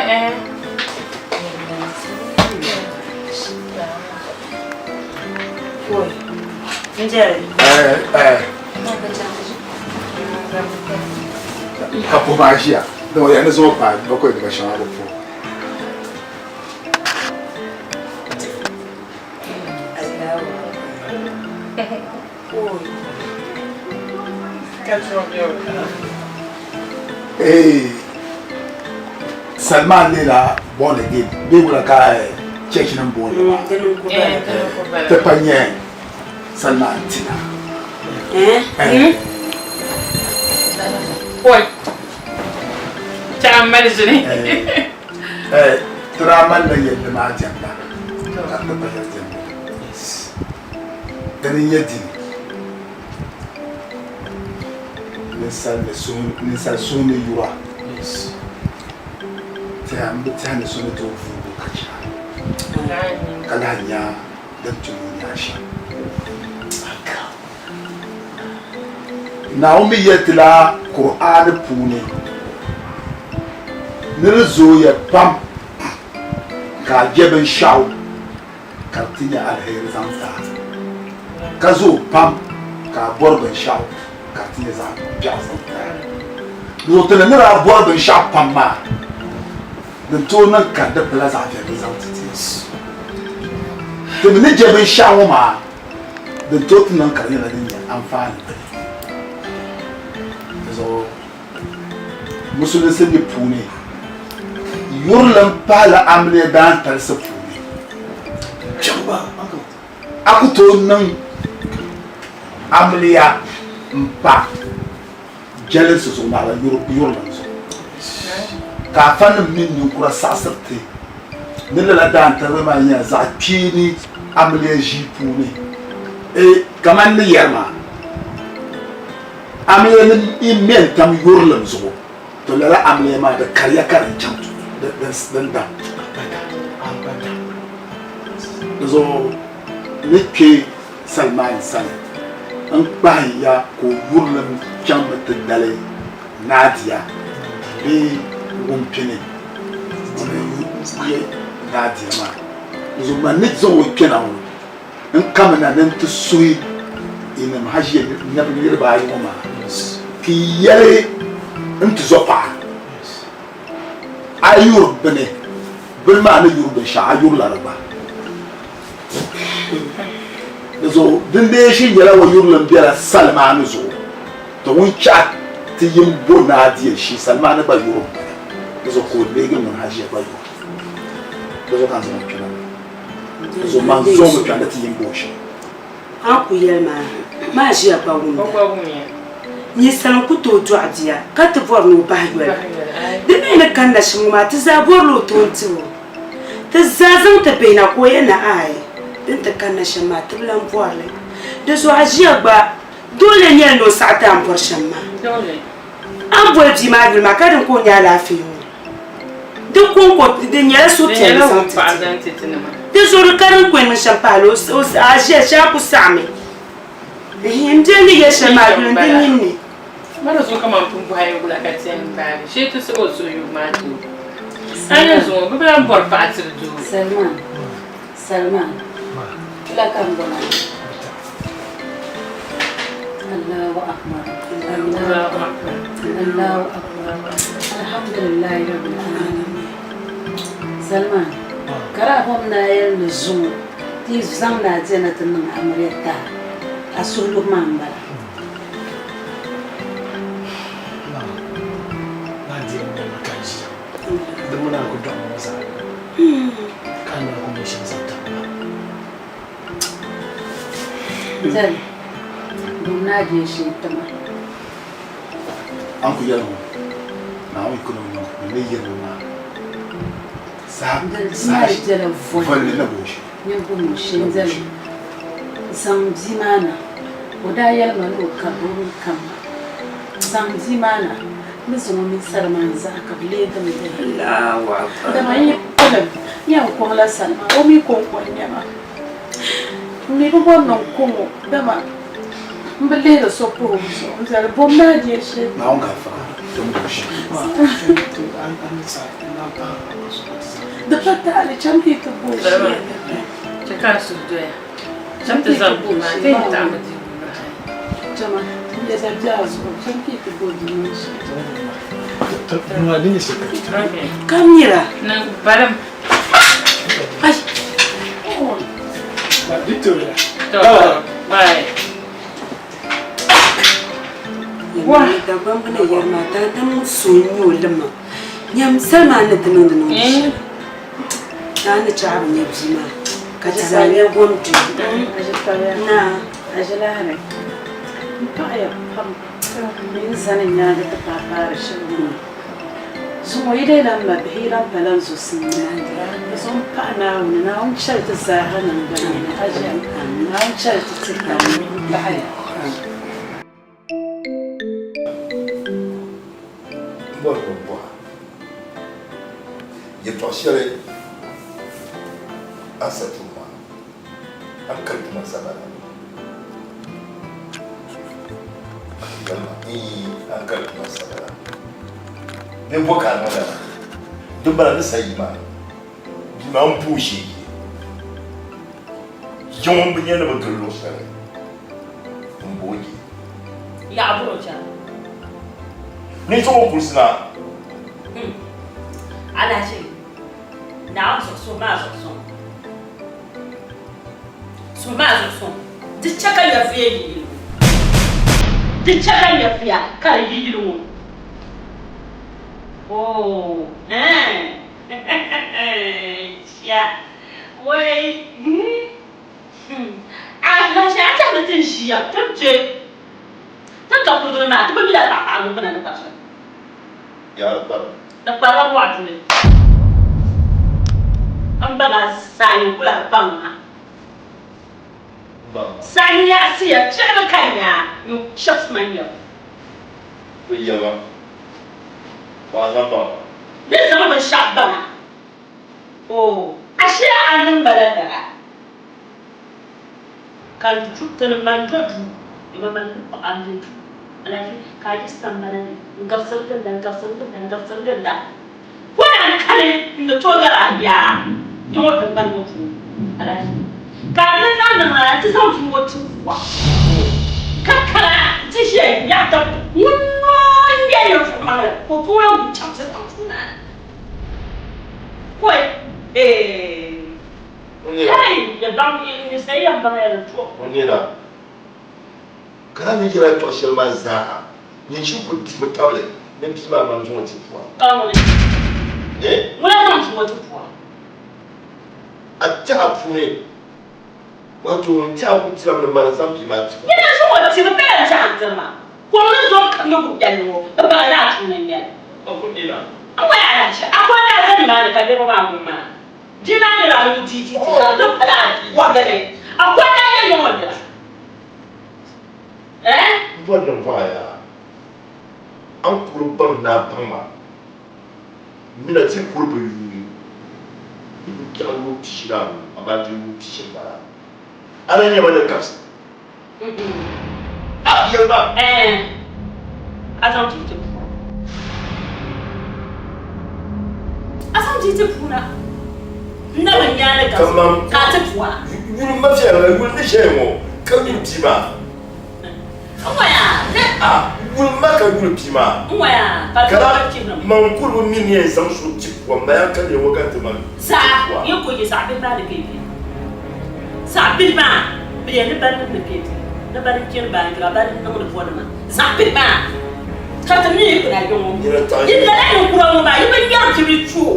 Ka puhi maa ʒiya din o yɛn ni zaŋ o paai bakɔi diba shɛŋa bi puhi. Hey, Salman leela born again bee wula ka church nim booni maa ti pa nyɛ Salman tina. Oi, mali ʒini. Ti daa malila yɛlli maa diɛmda ka ti pa yɛli diɛmda dini n-nyɛ dini ninsal suhu ni yura tɛha m bi tɛhi ni so ni tooi vuugi o ka chɛ a ka lahi nya din tu ni o nya shɛm. Naawuni mi yɛli ti la Kur'aani puuni ni di zooya pam ka a je binshɛɣu ka di ti nyɛ aliheri zaŋ ti a, ka zooi pam ka a bɔri binshɛɣu ka di ti nyɛ zaɣ biɛɣu zaŋ ti a. Di zuɣu ti ni ni daa bɔri binshɛɣu pam maa, din tooi niŋ ka di pala zaɣ viɛlli zaŋ ti ti. Ti mi ni je binshɛɣu ŋɔ maa, Din tooi ti niŋ ka di nyɛla din nyɛ anfaani bini. Di zuɣu musulinsi mi puuni yurilim pahila amiliya daantalisi puuni. A ku tooi niŋ amiliya m-pa jɛlinsi zuɣu naɣila yurilim zuɣu. Ka afanim mini ninkura saɣisiri ti ni lala daantalili maa nyɛla zaɣ kpeeni amiliya ʒii puuni. E Kaman ni yɛri maa, amiliya ni yi ŋme n-tam yurilim zuɣu, to lala amiliya maa di kariya ka din chaŋ din daŋ. Di zuɣu ni kpe Salmaan sani n-kpahi ya ka o yurilim chaŋmi ti dali Nadia bee Wumpini ŋuni n-yɛ Nadia maa. Di zuɣu man ni zaŋ o kpɛna ŋɔ n-kamina ni n-ti suhi yinim haʒiya niriba ayi ŋɔ maa ka yi yɛli n tizɔpaɣa, A yuri bini, bini maa ni yuri binshɛɣu a yurila di gba. Di zuɣu din dee ʒi nyɛla o yurilim bela Salimani zuɣu, to ŋun chaɣi ti yim bo naa die shee Salimani gba yuri m-bala. Di zuɣu ka o leegi ŋun Hajiya gba yuri. Di zuɣu ka n zaŋ o kpɛna maa. Di zuɣu man zaŋ o mi kpɛna ti yim bo o shee. A ku yɛli maa, maa ʒiya gba wumda. Ninsal n-ku tooi dɔɣi bia ka ti bɔri ni o bahi yoli. Di mi ni kanna shɛm ŋɔ maa, ti zaa bɔrila o toon tibu. Ti zaa zaŋ ti bihi na ka o yɛli ni aai, di ni ti kanna shɛm maa, ti bi lan bɔri li. Di zuɣu a ʒiya gba doole nyɛli ni o saɣi ti a ni bɔri shɛm maa. A ni boli bia maa yuli maa ka din ka o nya alaafee ŋɔ. Di kɔŋko di nyɛla suhupiɛlli zaŋ ti ti. Di zuɣu di ka din kuli niŋ shɛm pahi la o a ʒiya shee a ku saɣimi. N bia ni yɛli shɛli maa yuli n di ninni. Mara zuɣu kaman pun bɔhi a wula ka ti yɛn gbaagi shee ti siɣi o suhuyubu maa ti o. A ni zuŋɔ bɛ bi lahi bɔri paɣa tiri doo. Salman, Salman, kila ka n bɔra. Allahu akbar, Allahu akbar, Allahu akbar, alhamdulillahi rabbil alamin. Salman, ka daa bom ni a yɛli ni zuŋɔ ti yi zaŋ ni a diɛna ti niŋ amiliya taha, a suhuyubu maa m-bala. Zali, bom ni a diɛ shee ti ma. A ni ku yɛli ŋɔ, Naawuni yi ku niŋ niŋ ni yɛli maa saha saha volli na bo shee. Nyɛ bom o shee n-zali zaŋ bia maa na. O daa yɛli ma ni o karigi o mi kam ma. Zaŋ bia maa na, n ni zaŋ o mini salima n-zaɣi ka bɛ leei din bihi. Dama n yi pilim, n yɛn kɔŋla salima, o mi kɔŋko n-nyɛ ma. M mi bi bɔri ni n kɔŋ o, dama m bi lihiri so puhi o zuɣu. N zali bom ni a deei shee. Naawuni gaafara, tom bo shee. Di pa taali, cham ka yi ti bo o shee. Chɛ ka a suhu doya. Cham ti zaŋ bia maa ti yi taɣimi di bahi. Chama, n yɛda be a zuɣu, cham ka yi ti bo bia maa shee. Ka mira. Niŋ balim. Ai. Bye. Dagbamba ni yɛri maa daadam ŋɔ so n-nyɛ o lima. Nyam salima a ni ti niŋdi niŋdi shɛli. Naa ni chaɣi bi nya bia maa ka ti zaa nya gom duu. Naa. Aʒilahiri, m paɣiya pam ni n zani n nyaaŋa ti paai paari shɛli ŋɔ. Zuŋɔ yi leela m mabihi, yi lan pala n zuɣusimnima. Di zuɣu m paɣi Naawuni, Naawuni chɛli ti zaaha niŋgbunni ni aʒiɛm. Naawuni chɛli ti ti pam, m paɣiya. M bɔri ni m bɔh a yɛtɔɣ shɛli a ni sa tum maa, a ni kali tuma sabana. A ti yɛli ma, Iin, a ni kali tuma sabana. Bee bɔ ka a niŋ lala? Dimbala ni sa yi maa, bia maa m-pooi shee yi. Yi ŋun bi nya ni bi gili luɣ shɛli m-booi yi. Yaɣa bɔro chana. Ni zaŋ o kulisi na. Alahichi Naawuni zuɣu suhu maa zuɣu suŋ. Suhu maa zuɣu suŋ. Di chɛ ka nyɛvuya yi yili ŋɔ. Di chɛ ka nyɛvuya ka di yi yili ŋɔ. Oo, ɛɛn, chia, wai, hmm, alahichi a tɛhi ni ti ni ʒiya ti ni kpe ti ni ka kurigili maa ti bi mila paɣa paɣa ŋun bina ni kpari shɛli. Yaa di kpari. Di kparila mɔɣu duli. M ba maa saɣim ku lahi baŋ ma. Saɣim yaɣisiya piɛɣili ka nya n chɛbisi ma nyabu. Bɛ yɛma, ka a zaŋ baŋ ma. Bɛ zaŋ binshɛɣu baŋ a. Oo, ashee a niŋ ba la lala. Ka n du ti ni man do duu, ni ma man ni paɣa n-do duu. Alaji, ka a yi sambana ni n-gabisiri ginda, n-gabisiri ginda, n-gabisiri ginda. Pɔi a ni kani n-ni tooi gari a yaa kpe ŋɔ tiŋgbani ŋɔ puuni. Alaji, ka a ni zaŋ niŋ lala nti zaŋ duu ŋɔ ti wa, ka kana nti ʒiya n-nyaɣi tab ŋun noo n-nyɛ ninvuɣ maŋli, ka o puuni ŋun chaŋ ti zaŋ puuni a na. Pɔi, eei! Hey, ya baŋ ninsal yɛn baŋ ya di to. O nina ka na ni yɛla yɛtɔɣ shɛli maa zaa, nyin shiri ku dimi tabili ni bia maa man zaŋ o ti pua. Ka ŋuni? Ŋuna zaŋ ti o ti pua. A tɛha puuni, wato n tɛha ku tirimi ni mani zaŋ bia maa ti pua. Nyina zaŋ o tiri bɛ yɛn tɛha n-tiri ma. Kom ni dom ka nyɛ kubiɛlli ŋɔ, bɛ baŋ ni a tuuni n-nyɛ li. N ŋɔ yaa lahi chɛ a ko n-daa za nimaani ka niriba maa wum maa. Bia maa niriba anu di di di ka di pala kɔrili ni. A ko n-daa yɛn niŋ o nira. Eh? M bɔri ni n bɔh a yaa, a ni kuri baŋ ni a baŋ ma mina ti kuri bi yuui n chaŋ yuun pishi ni anu, amaa di yuun pishi m-bala. A na nya ma ni kabisi? A yɛli ma. Ɛɛn, a zaŋ ti ti puuna. A zaŋ ti ti puuna. N na bi nya ni kabisi ka a ti pua. Yuli ma viɛlli, yuli ni ʒɛya ŋɔ ka yuli bia maa. N ŋɔya, ne. A yuli ma ka yuli bia maa. N ŋɔya, ka ti Kala ka chihiri mi. man kuri bi mi ni yɛn zaŋ so ti pua, m maya ka leei ŋɔ ka ti man ti Zaɣ pua. yi ku yi zaɣ bihi maa ni ka yi be. Zaɣ bihi maa, bɛ yɛn ni banim ni ka yi be, ni bani n-chani baanjira, bani n-niŋdi bɔnima. Zaɣ bihi maa ka ti mi yi kpina yi ŋɔ. Yi lala ninkura ŋɔ maa, yi bi ŋmɛri bibili chu o.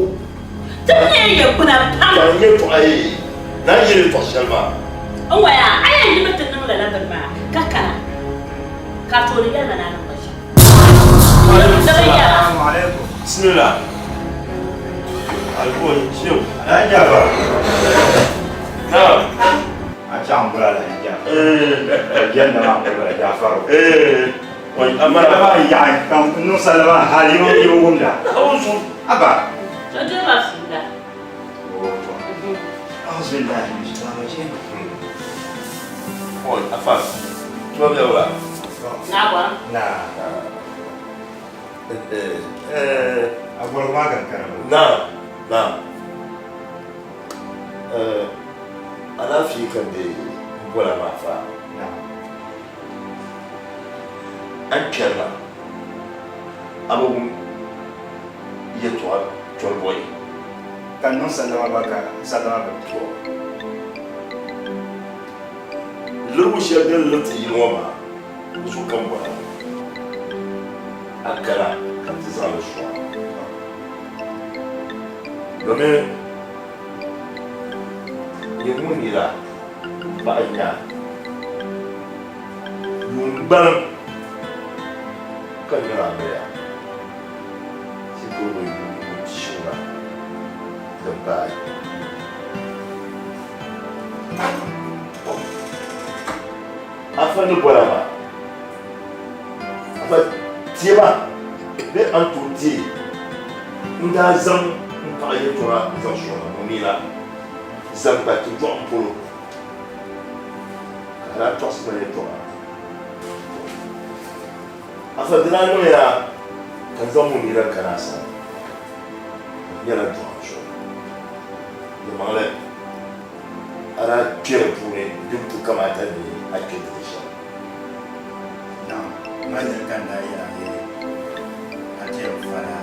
Ti mi yi kpina pam. Ka n yɛltɔɣa yi naan yɛli yɛltɔɣ shɛli maa. N waya, a yɛn yimi ti niŋ lala bini maa ka kana, ka a tooni yɛli ma ni a niŋ ba shɛm. Bismillah. Albo shew. Na jaba. Na. A chaŋ bula la ja. Eh. Janna ma bula Jafaru. Eh. Wai amara ba ya kan nu salama hali yo yo wumda. Auzu. Aba. Jojo ba fula. Auzu billahi minash shaitani rajim. Oi, afa. Tuwa bia wala. Na bɔra. Na. Eh, a bɔra maa kan kana. Na. Na. Eh, alaafee ka be bɔla maa fa. Na. An kpɛrila a bi wum yɛltɔɣa tɔri bɔyi. Ka n niŋ sallama gba ka sallama bi to. Lirigu shɛli din liri ti yili ŋɔ maa di zuɣu ka m bɔra a kana ka ti zaŋ li sɔŋ domin nyɛ ŋun nira paɣa nya yuun gbaliŋ ka niŋ amiliya ti kuri bi yuun pishi ŋuna din paai. Afa ni bɔra maa, afa tiɛba bee a ni tooi deei n-daa zaŋ m paɣa yɛltɔɣa zaŋ sɔŋ ma ŋɔ mi la zaŋ kpa ti dɔɣim polo ka a daa tɔɣisi ma yɛltɔɣa. Afa di daa niŋya ka n zaŋ Munira kana a sani ka di nyɛla dɔɣim zuɣu. Yɛlimaŋli a daa kpe di puuni din tu kamaata ni a kpe di ni shɛm. Naam, maa yɛli ka n daa yɛl a ni a ti yɛn fala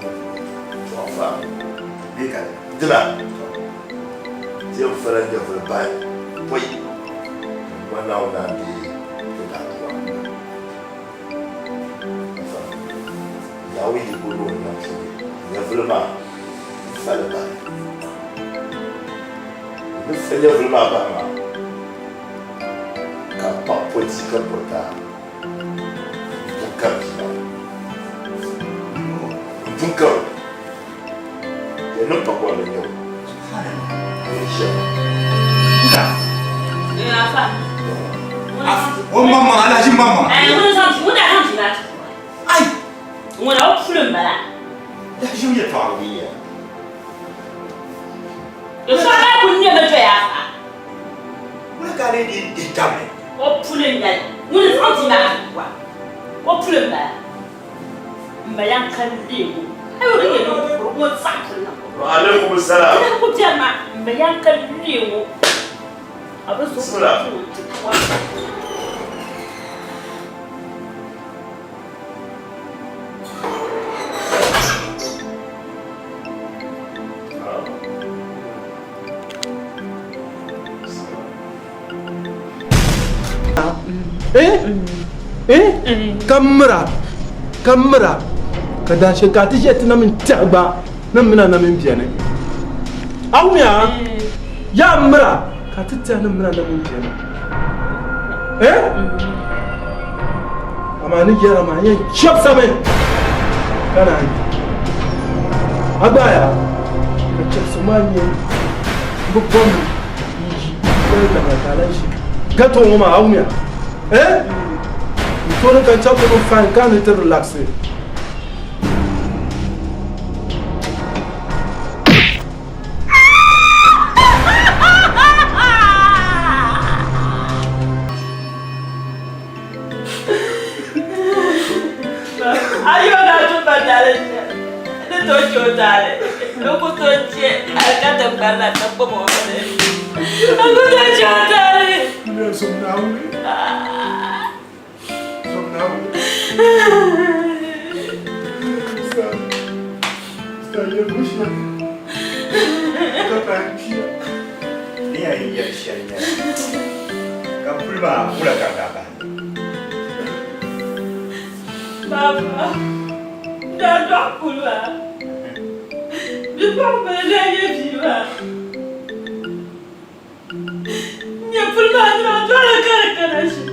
nyɛvuli. To afa. Bee ka di? Dina. Ti yɛn fala nyɛvuli bahi pɔi ka m ba Naawuni naan deei ti daaduwa. Afa, Naawuni yiko ni o ni nam puuni nyɛvuli maa n fali bahi. N ni fa nyɛvuli maa bahi maa ka m paɣ pɔti ka pɔta n pun kari bia maa. M pun kar o. Yɛn niŋ pakɔrili n-nyɛ o. N ni ʒiya maa. Afa. O maŋmaŋ alahaji maŋmaŋ. Eh, ŋuni zaŋ ŋuni daa zaŋ bia maa ti pua. Ai. Ŋuna o puli m-bala. Lahaji yɛltɔɣa wiya. Yɛltɔɣa maa kuli nyɛmi doya afa. Ŋuni ka a lee dii dihi tabili? O puli n-nyɛli. Ŋuni zaŋ bia maa ti pua. O puli m-bala. M ma yan ka leemu. Ayi o di nyɛ ninkuri ŋun saɣi puli niŋ. Wa alaikum salam. Di lahi ku biɛri maa m ma yan ka leemu. A bi zo puli ti pua. Eh? Eh? Ka mira ka mira ka daa shɛli ka a ti ʒiya ti na mini tɛha gba na mina na mini beni. A wumya? Yaa mira ka ti tɛha ni mina na mini beni. Eh? Amaa ni yɛra maa yɛn chɛbisami ka naan yi. A gbaaya ka chɛbisigu maa nyɛ bi bɔmi n-yi ka yi daŋa ka a lahi ʒi gato ŋɔ maa a wumya? Eh? N tooni ka n chɛbisi mi fine ka a ni ti relaxi. Ayo na tu ba dali ni to cho dali ni ku to che hali ka ti gbarila ti gbubi o bini a ku to cho dali. Ni yɛn yɛli shɛli nyɛla, ka puli maa wula ka daa bahi ni? Baba, n daa dɔɣi puli maa, bipuɣimbila n-daa nyɛ bia maa. N nya puli maa ni maa dɔɣila ka di kana ʒim.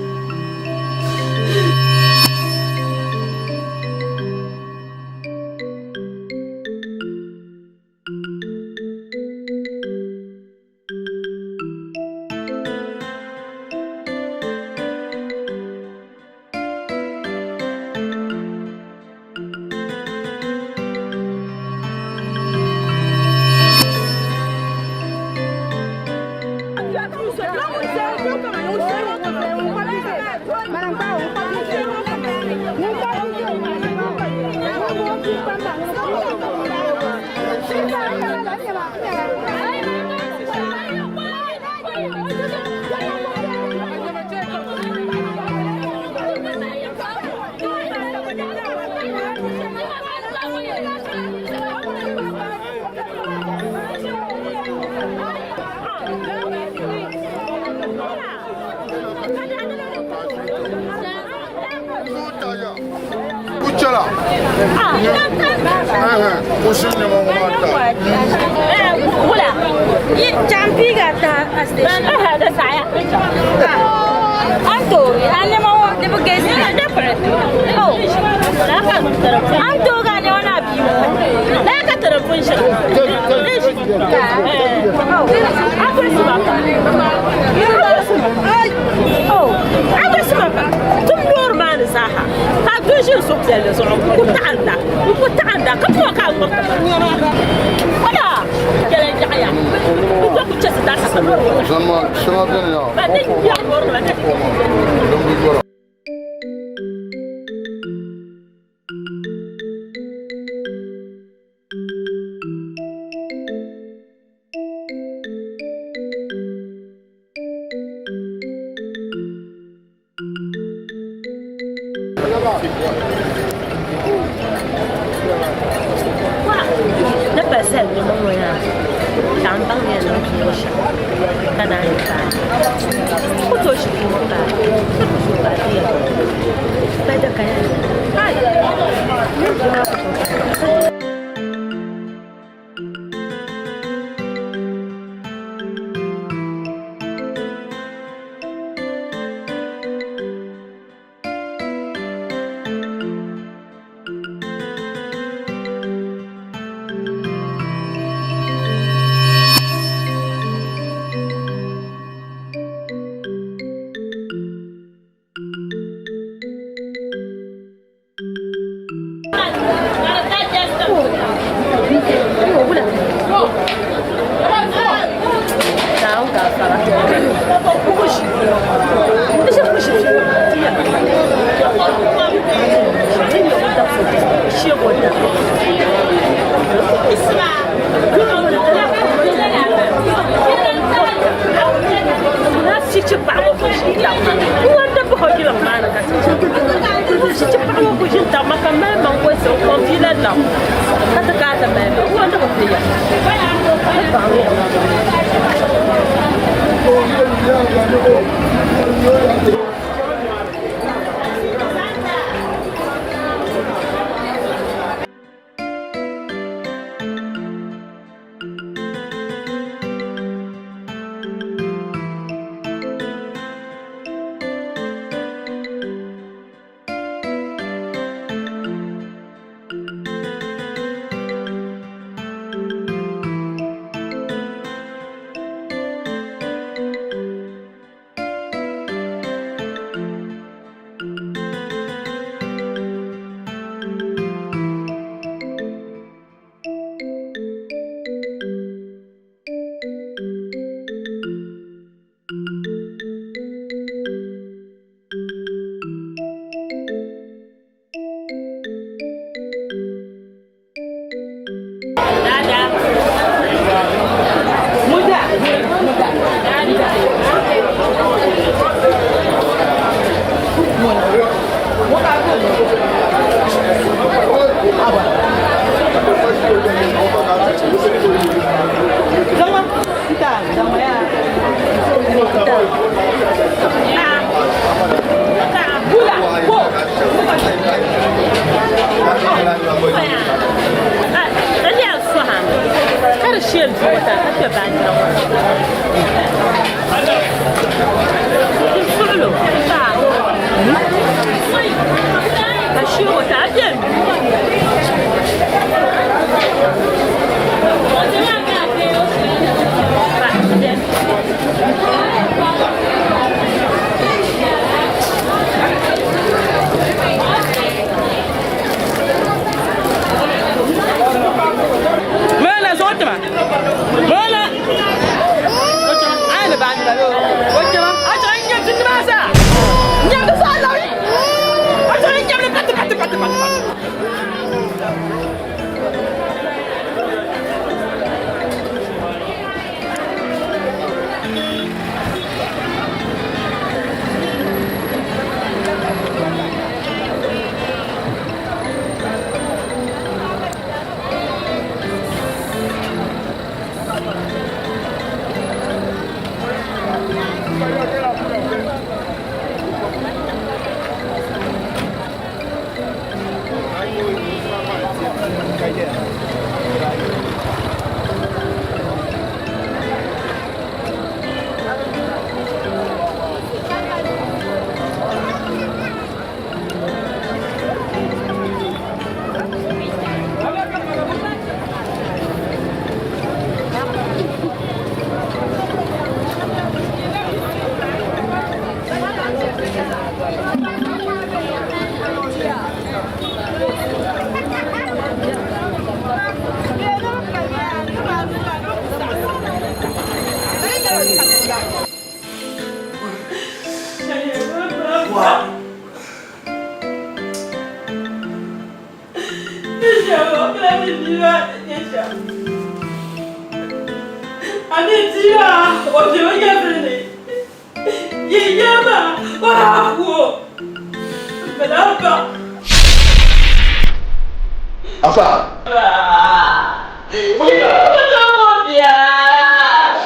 Afa.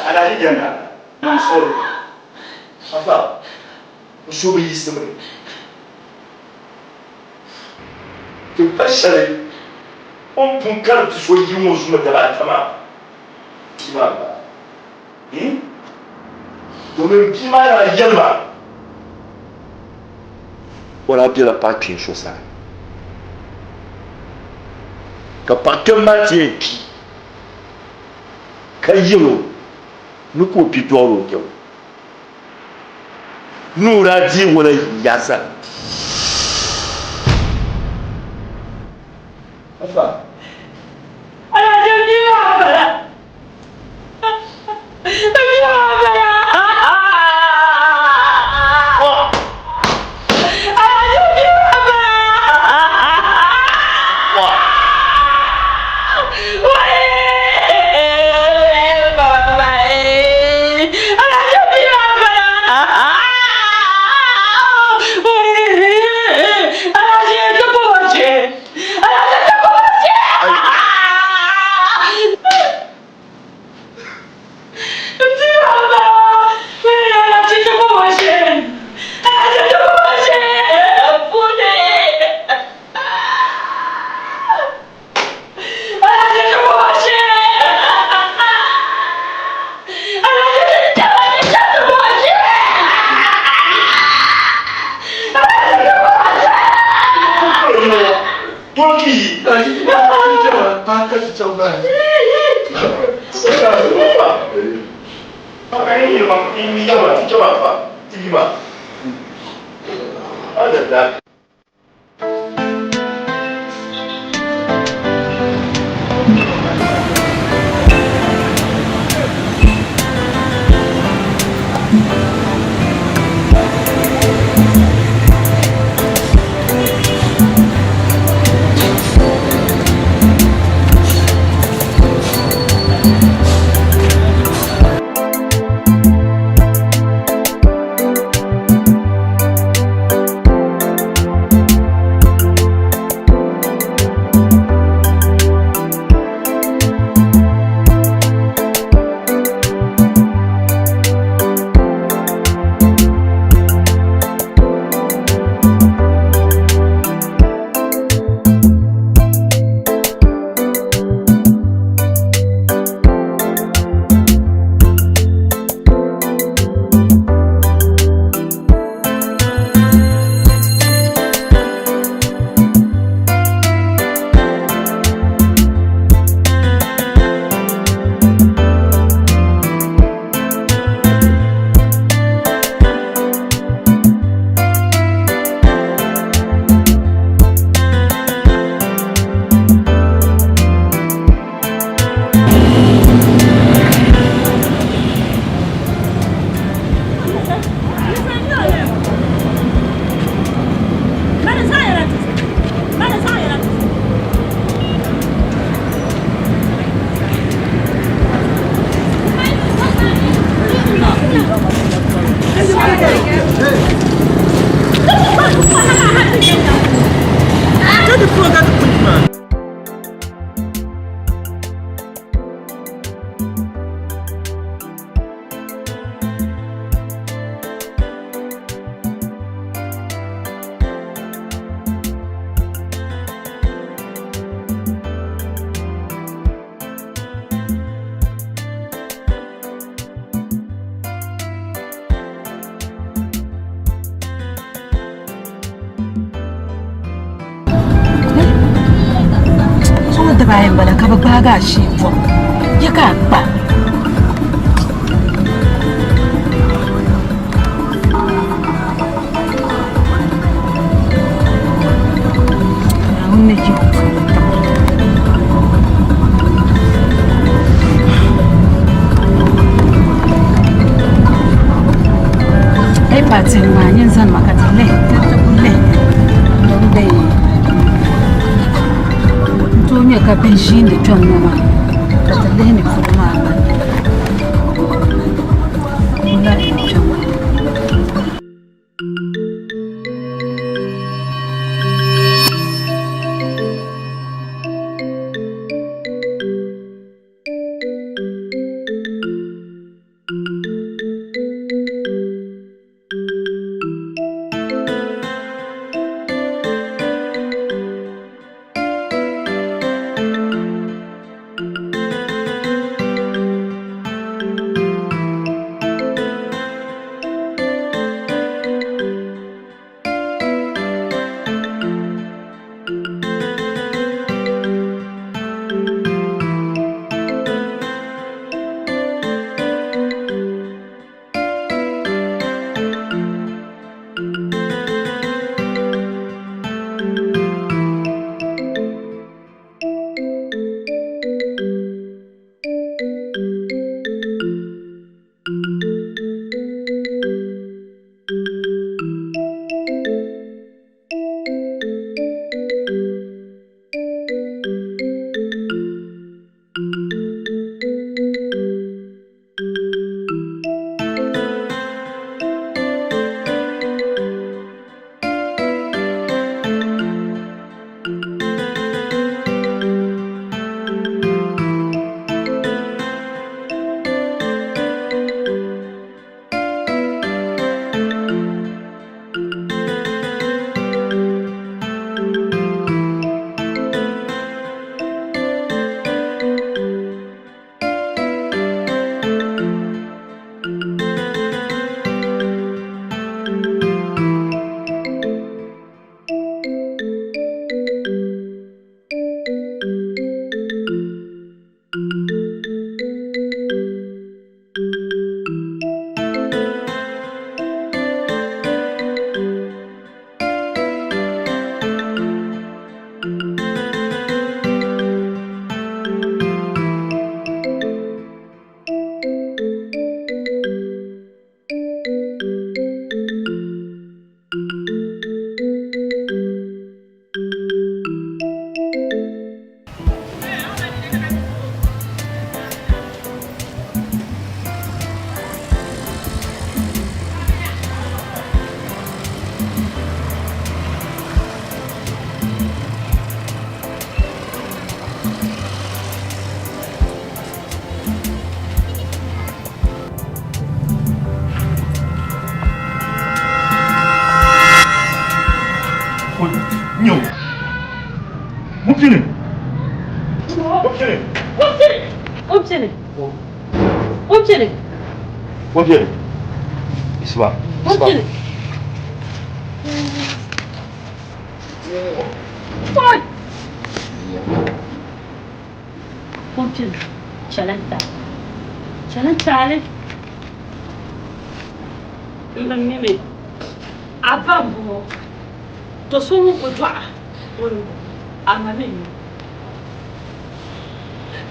Alhaji Janga. I'm sorry. Afa. N suhu bi yiɣisimi. Ti pa shɛli o ni pun kari ti so yi ŋɔ zuma daba ata maa bia maa gba. Domin bia maa daa yɛli ma o daa bela paɣa kpeen so sani ka paɣa kpɛm maa ti yɛn kpi ka yɛl o ni ka o bidɔɣiri o nyɛ o ni o daa deeg o la ya sani. Afa. Zuŋɔ dibaayi m-bala ka bɛ gbaagi a shee bɔbu ya ka a kpa. Naawuni ni yihi o puuni tiŋa. Ai paati maa nyin zani ma ka ti lihi ti ti ku lihi n tooi nyɛ ka bihi ʒiindi kpɛŋ ŋɔ maa ka ti lihi ni polo maa gba wula kpɛŋ maa.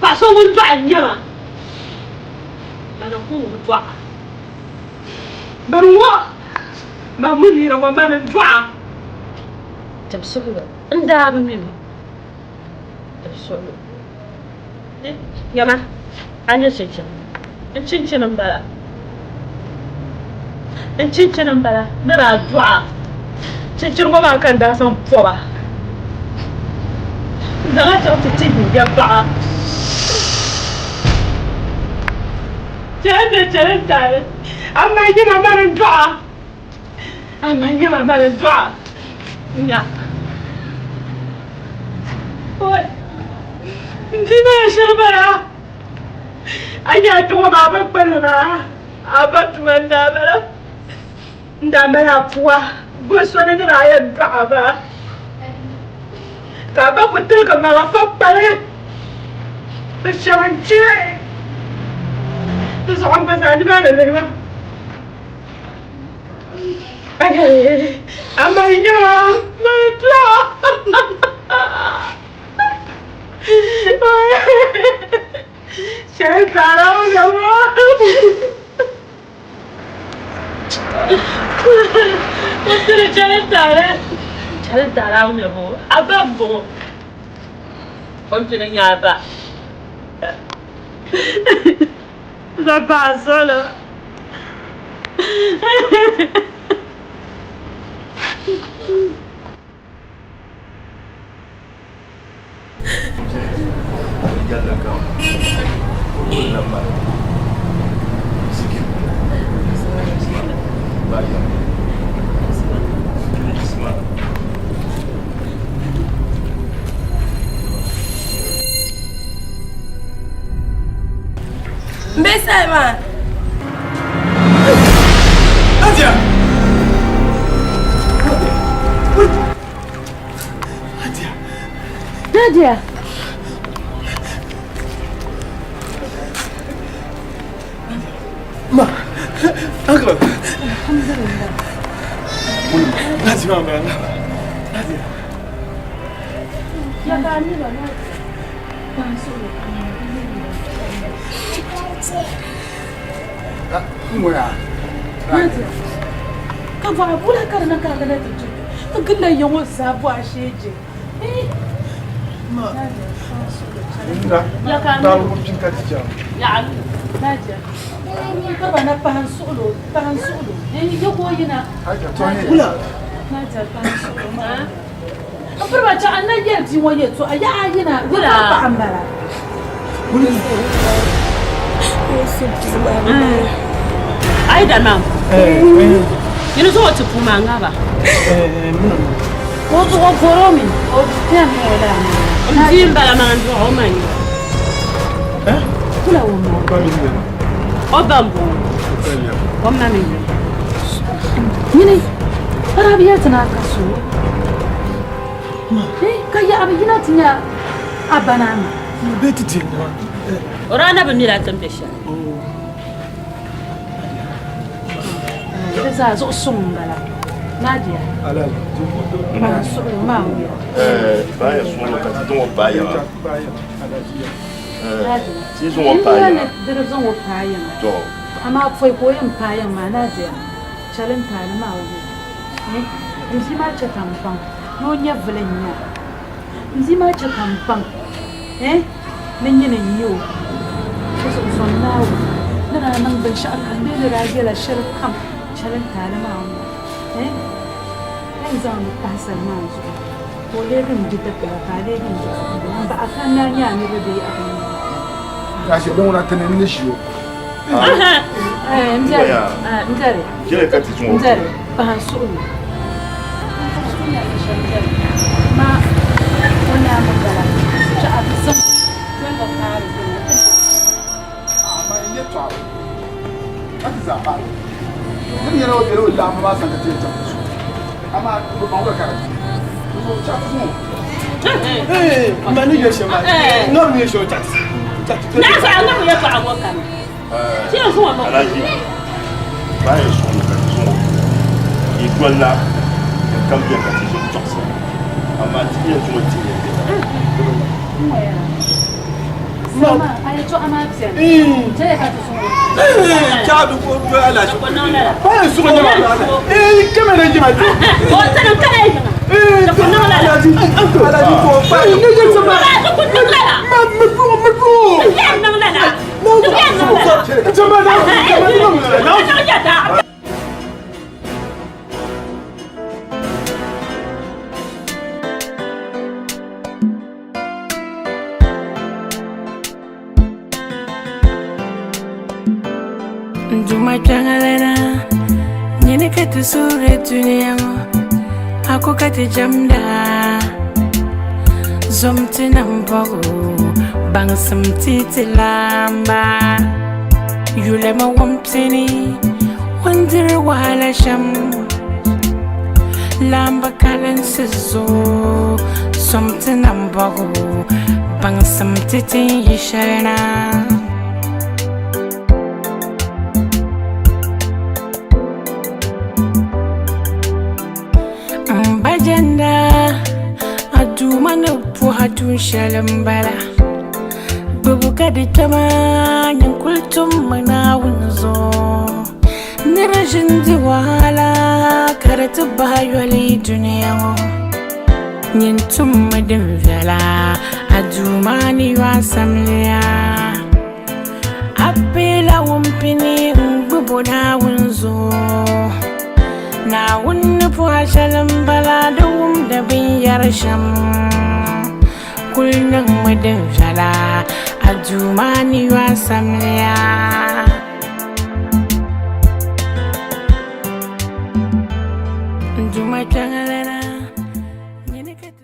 Paɣa so ŋun dɔɣi n-nyɛ ma, mani n-ku bi dɔɣi a. Mani ŋɔ, man Munira ŋɔ, mani n-dɔɣi a. Tim suhuyubu, n daa bi mi mi. Tim suhuyubu. Nyama, a nya chinchini? N chinchini m-bala. N chinchini m-bala ni daa dɔɣi a. Chinchini ŋɔ maa ka n daa zaŋ pɔb a. N zaŋ a chaŋ ti ti n ya paɣa. Chɛli bɛ chɛli n taali, amaa yina mani n-dɔɣi a. Amaa yina mani n-dɔɣi a. Nya. Oi! N bia maa shiri bala. A nya a kpiŋɔ maa bi kpali maa. A ba tuma n-daa bala. N daa mali a pua guli so ni ni daa yɛn dɔɣi a maa, ka a ba ku tiligi maŋa fa kpali bɛ shɛba n-kpe di zuɣu m ba zaa nimaani lihi ma. Amaa nya mani dɔɣi M be Salima. Nadia! Nadia! Ma, uncle. Alhamdulillah. Nadia, ma, ma, Nadia. Ya ka ni ba Nadia. Nadia. Ka bɔra bula ka di na ka a kana ti chɛ ka gili la ya ŋɔ zaa bɔha shee je. Ma. Ya ka Nadia. Ka ba na pahi n suɣulo, pahi n suɣulo. Ya ka o yina. Bula. Nadia pahi n suɣulo maa. N piri ba chaɣ n na yɛli bia ŋɔ yɛltɔɣa yaɣa yina bula paɣa m bala. Aida maa. Yini zuɣu ti puu maa ŋaba. O o bɔro mi o piɛm o la. N bia n bala maa n dɔɣi o ma nyɛ. Kula o ma. O ba n bɔŋɔ. O ma mi nyɛ. Nyini Arabiya ti na ka so. Ka yaɣa bi yina ti nya a ba naa ma. Bɛ ti ti ma. O daa na bi mila ti ni be shɛli. Di zaa zuɣu suŋ m-bala. Nadia. Maa suɣili maa wuya. Baaya suŋ ka ti zaŋ o paai yiŋa. Nadia. Ti zaŋ o paai yiŋa. Di di zaŋ o paai yiŋa. To. Amaa pɔi ka o yɛn paai yiŋ maa Nadia chɛli n-taali maa wuya. N bia maa chɛ ka m baŋ ni o nyɛvili n-nya a. N bia maa chɛ ka m baŋ ni nyini n-nyɛ o. Di zuɣu zom Naawuni ni daa niŋ binshɛɣu kam bee ni daa yɛl a shɛli kam chɛli n-taali maa ŋɔ. Ka yi zaŋ li pahi sali maa zuɣu ka o leegi m bidibila ka a leegi m bipuɣimbila. M baɣa ka n daa nyɛ a niriba bee a bi nyɛ ba. Gashi din ŋuna ti ni n ni ʒi o. N biɛri, n biɛri, n biɛri, pahi n suhu ni. Ma o nyaanga bala chɛ a bi zaŋ doli paari gbini ti na. Amaa n yɛtɔɣa ka ti zaa paɣi o. Di nyɛla o bela o laamba maa sani ka ti yɛn chaŋ ti su amaa bi baŋ o ka di di zuɣu chaɣ ti zaŋ o. Ma ni yɛ shɛm maa ŋa mi yɛ shɛm chaɣ ti. Naa zaɣa ŋa mi yɛtɔɣa ŋɔ kani. Ti yɛn zaŋ o mi. Alhaji baaya suŋ ka ti zaŋ o yi dolila din kam beni ka ti ʒini tɔɣisira amaa ti yɛn zaŋ o ti yɛn bɛ Sama, a yɛtɔɣa maa beni. Chɛliya ka ti zaŋ o ti. Chaɣ bi ko do alaji. Baaya suŋ nyɛ ma. Kamara jima. O tani kana yi yiŋa. Alaji alaji ko ba ne ye sama. Ma ma du ma du. Ti niŋ lala. Ti niŋ lala. Jama na jama na. Ti niŋ lala. Duuma kpɛŋlana, nyini ka ti suhiri dunia ŋɔ, a ko ka ti jɛmda. Zom ti nambɔɣu, baŋsim ti ti laamba. Yulimi wumpini, o ni diri wahala shɛm. Laamba kalinsi zuɣu, zom ti nambɔɣu, baŋsim ti ti ni yi shɛli na. M ba jɛnda, a Duuma ni puhi a tuun shɛli m-bala. Gbibu ka di kpɛma, nyin kul tummi Naawuni zuɣu. Nira ʒini di wahala ka di ti bahi yoli dunia ŋɔ. Nyin tummi din viɛla, a Duuma ni yo a samliya. A piila wumpini n-gbib o Naawuni zuɣu. Naawuni ni puhi a shɛli m-bala di wumdi binyɛri shɛm. Kul niŋmi din viɛla, a Duuma ni yo a samliya. N Duuma kpɛŋ.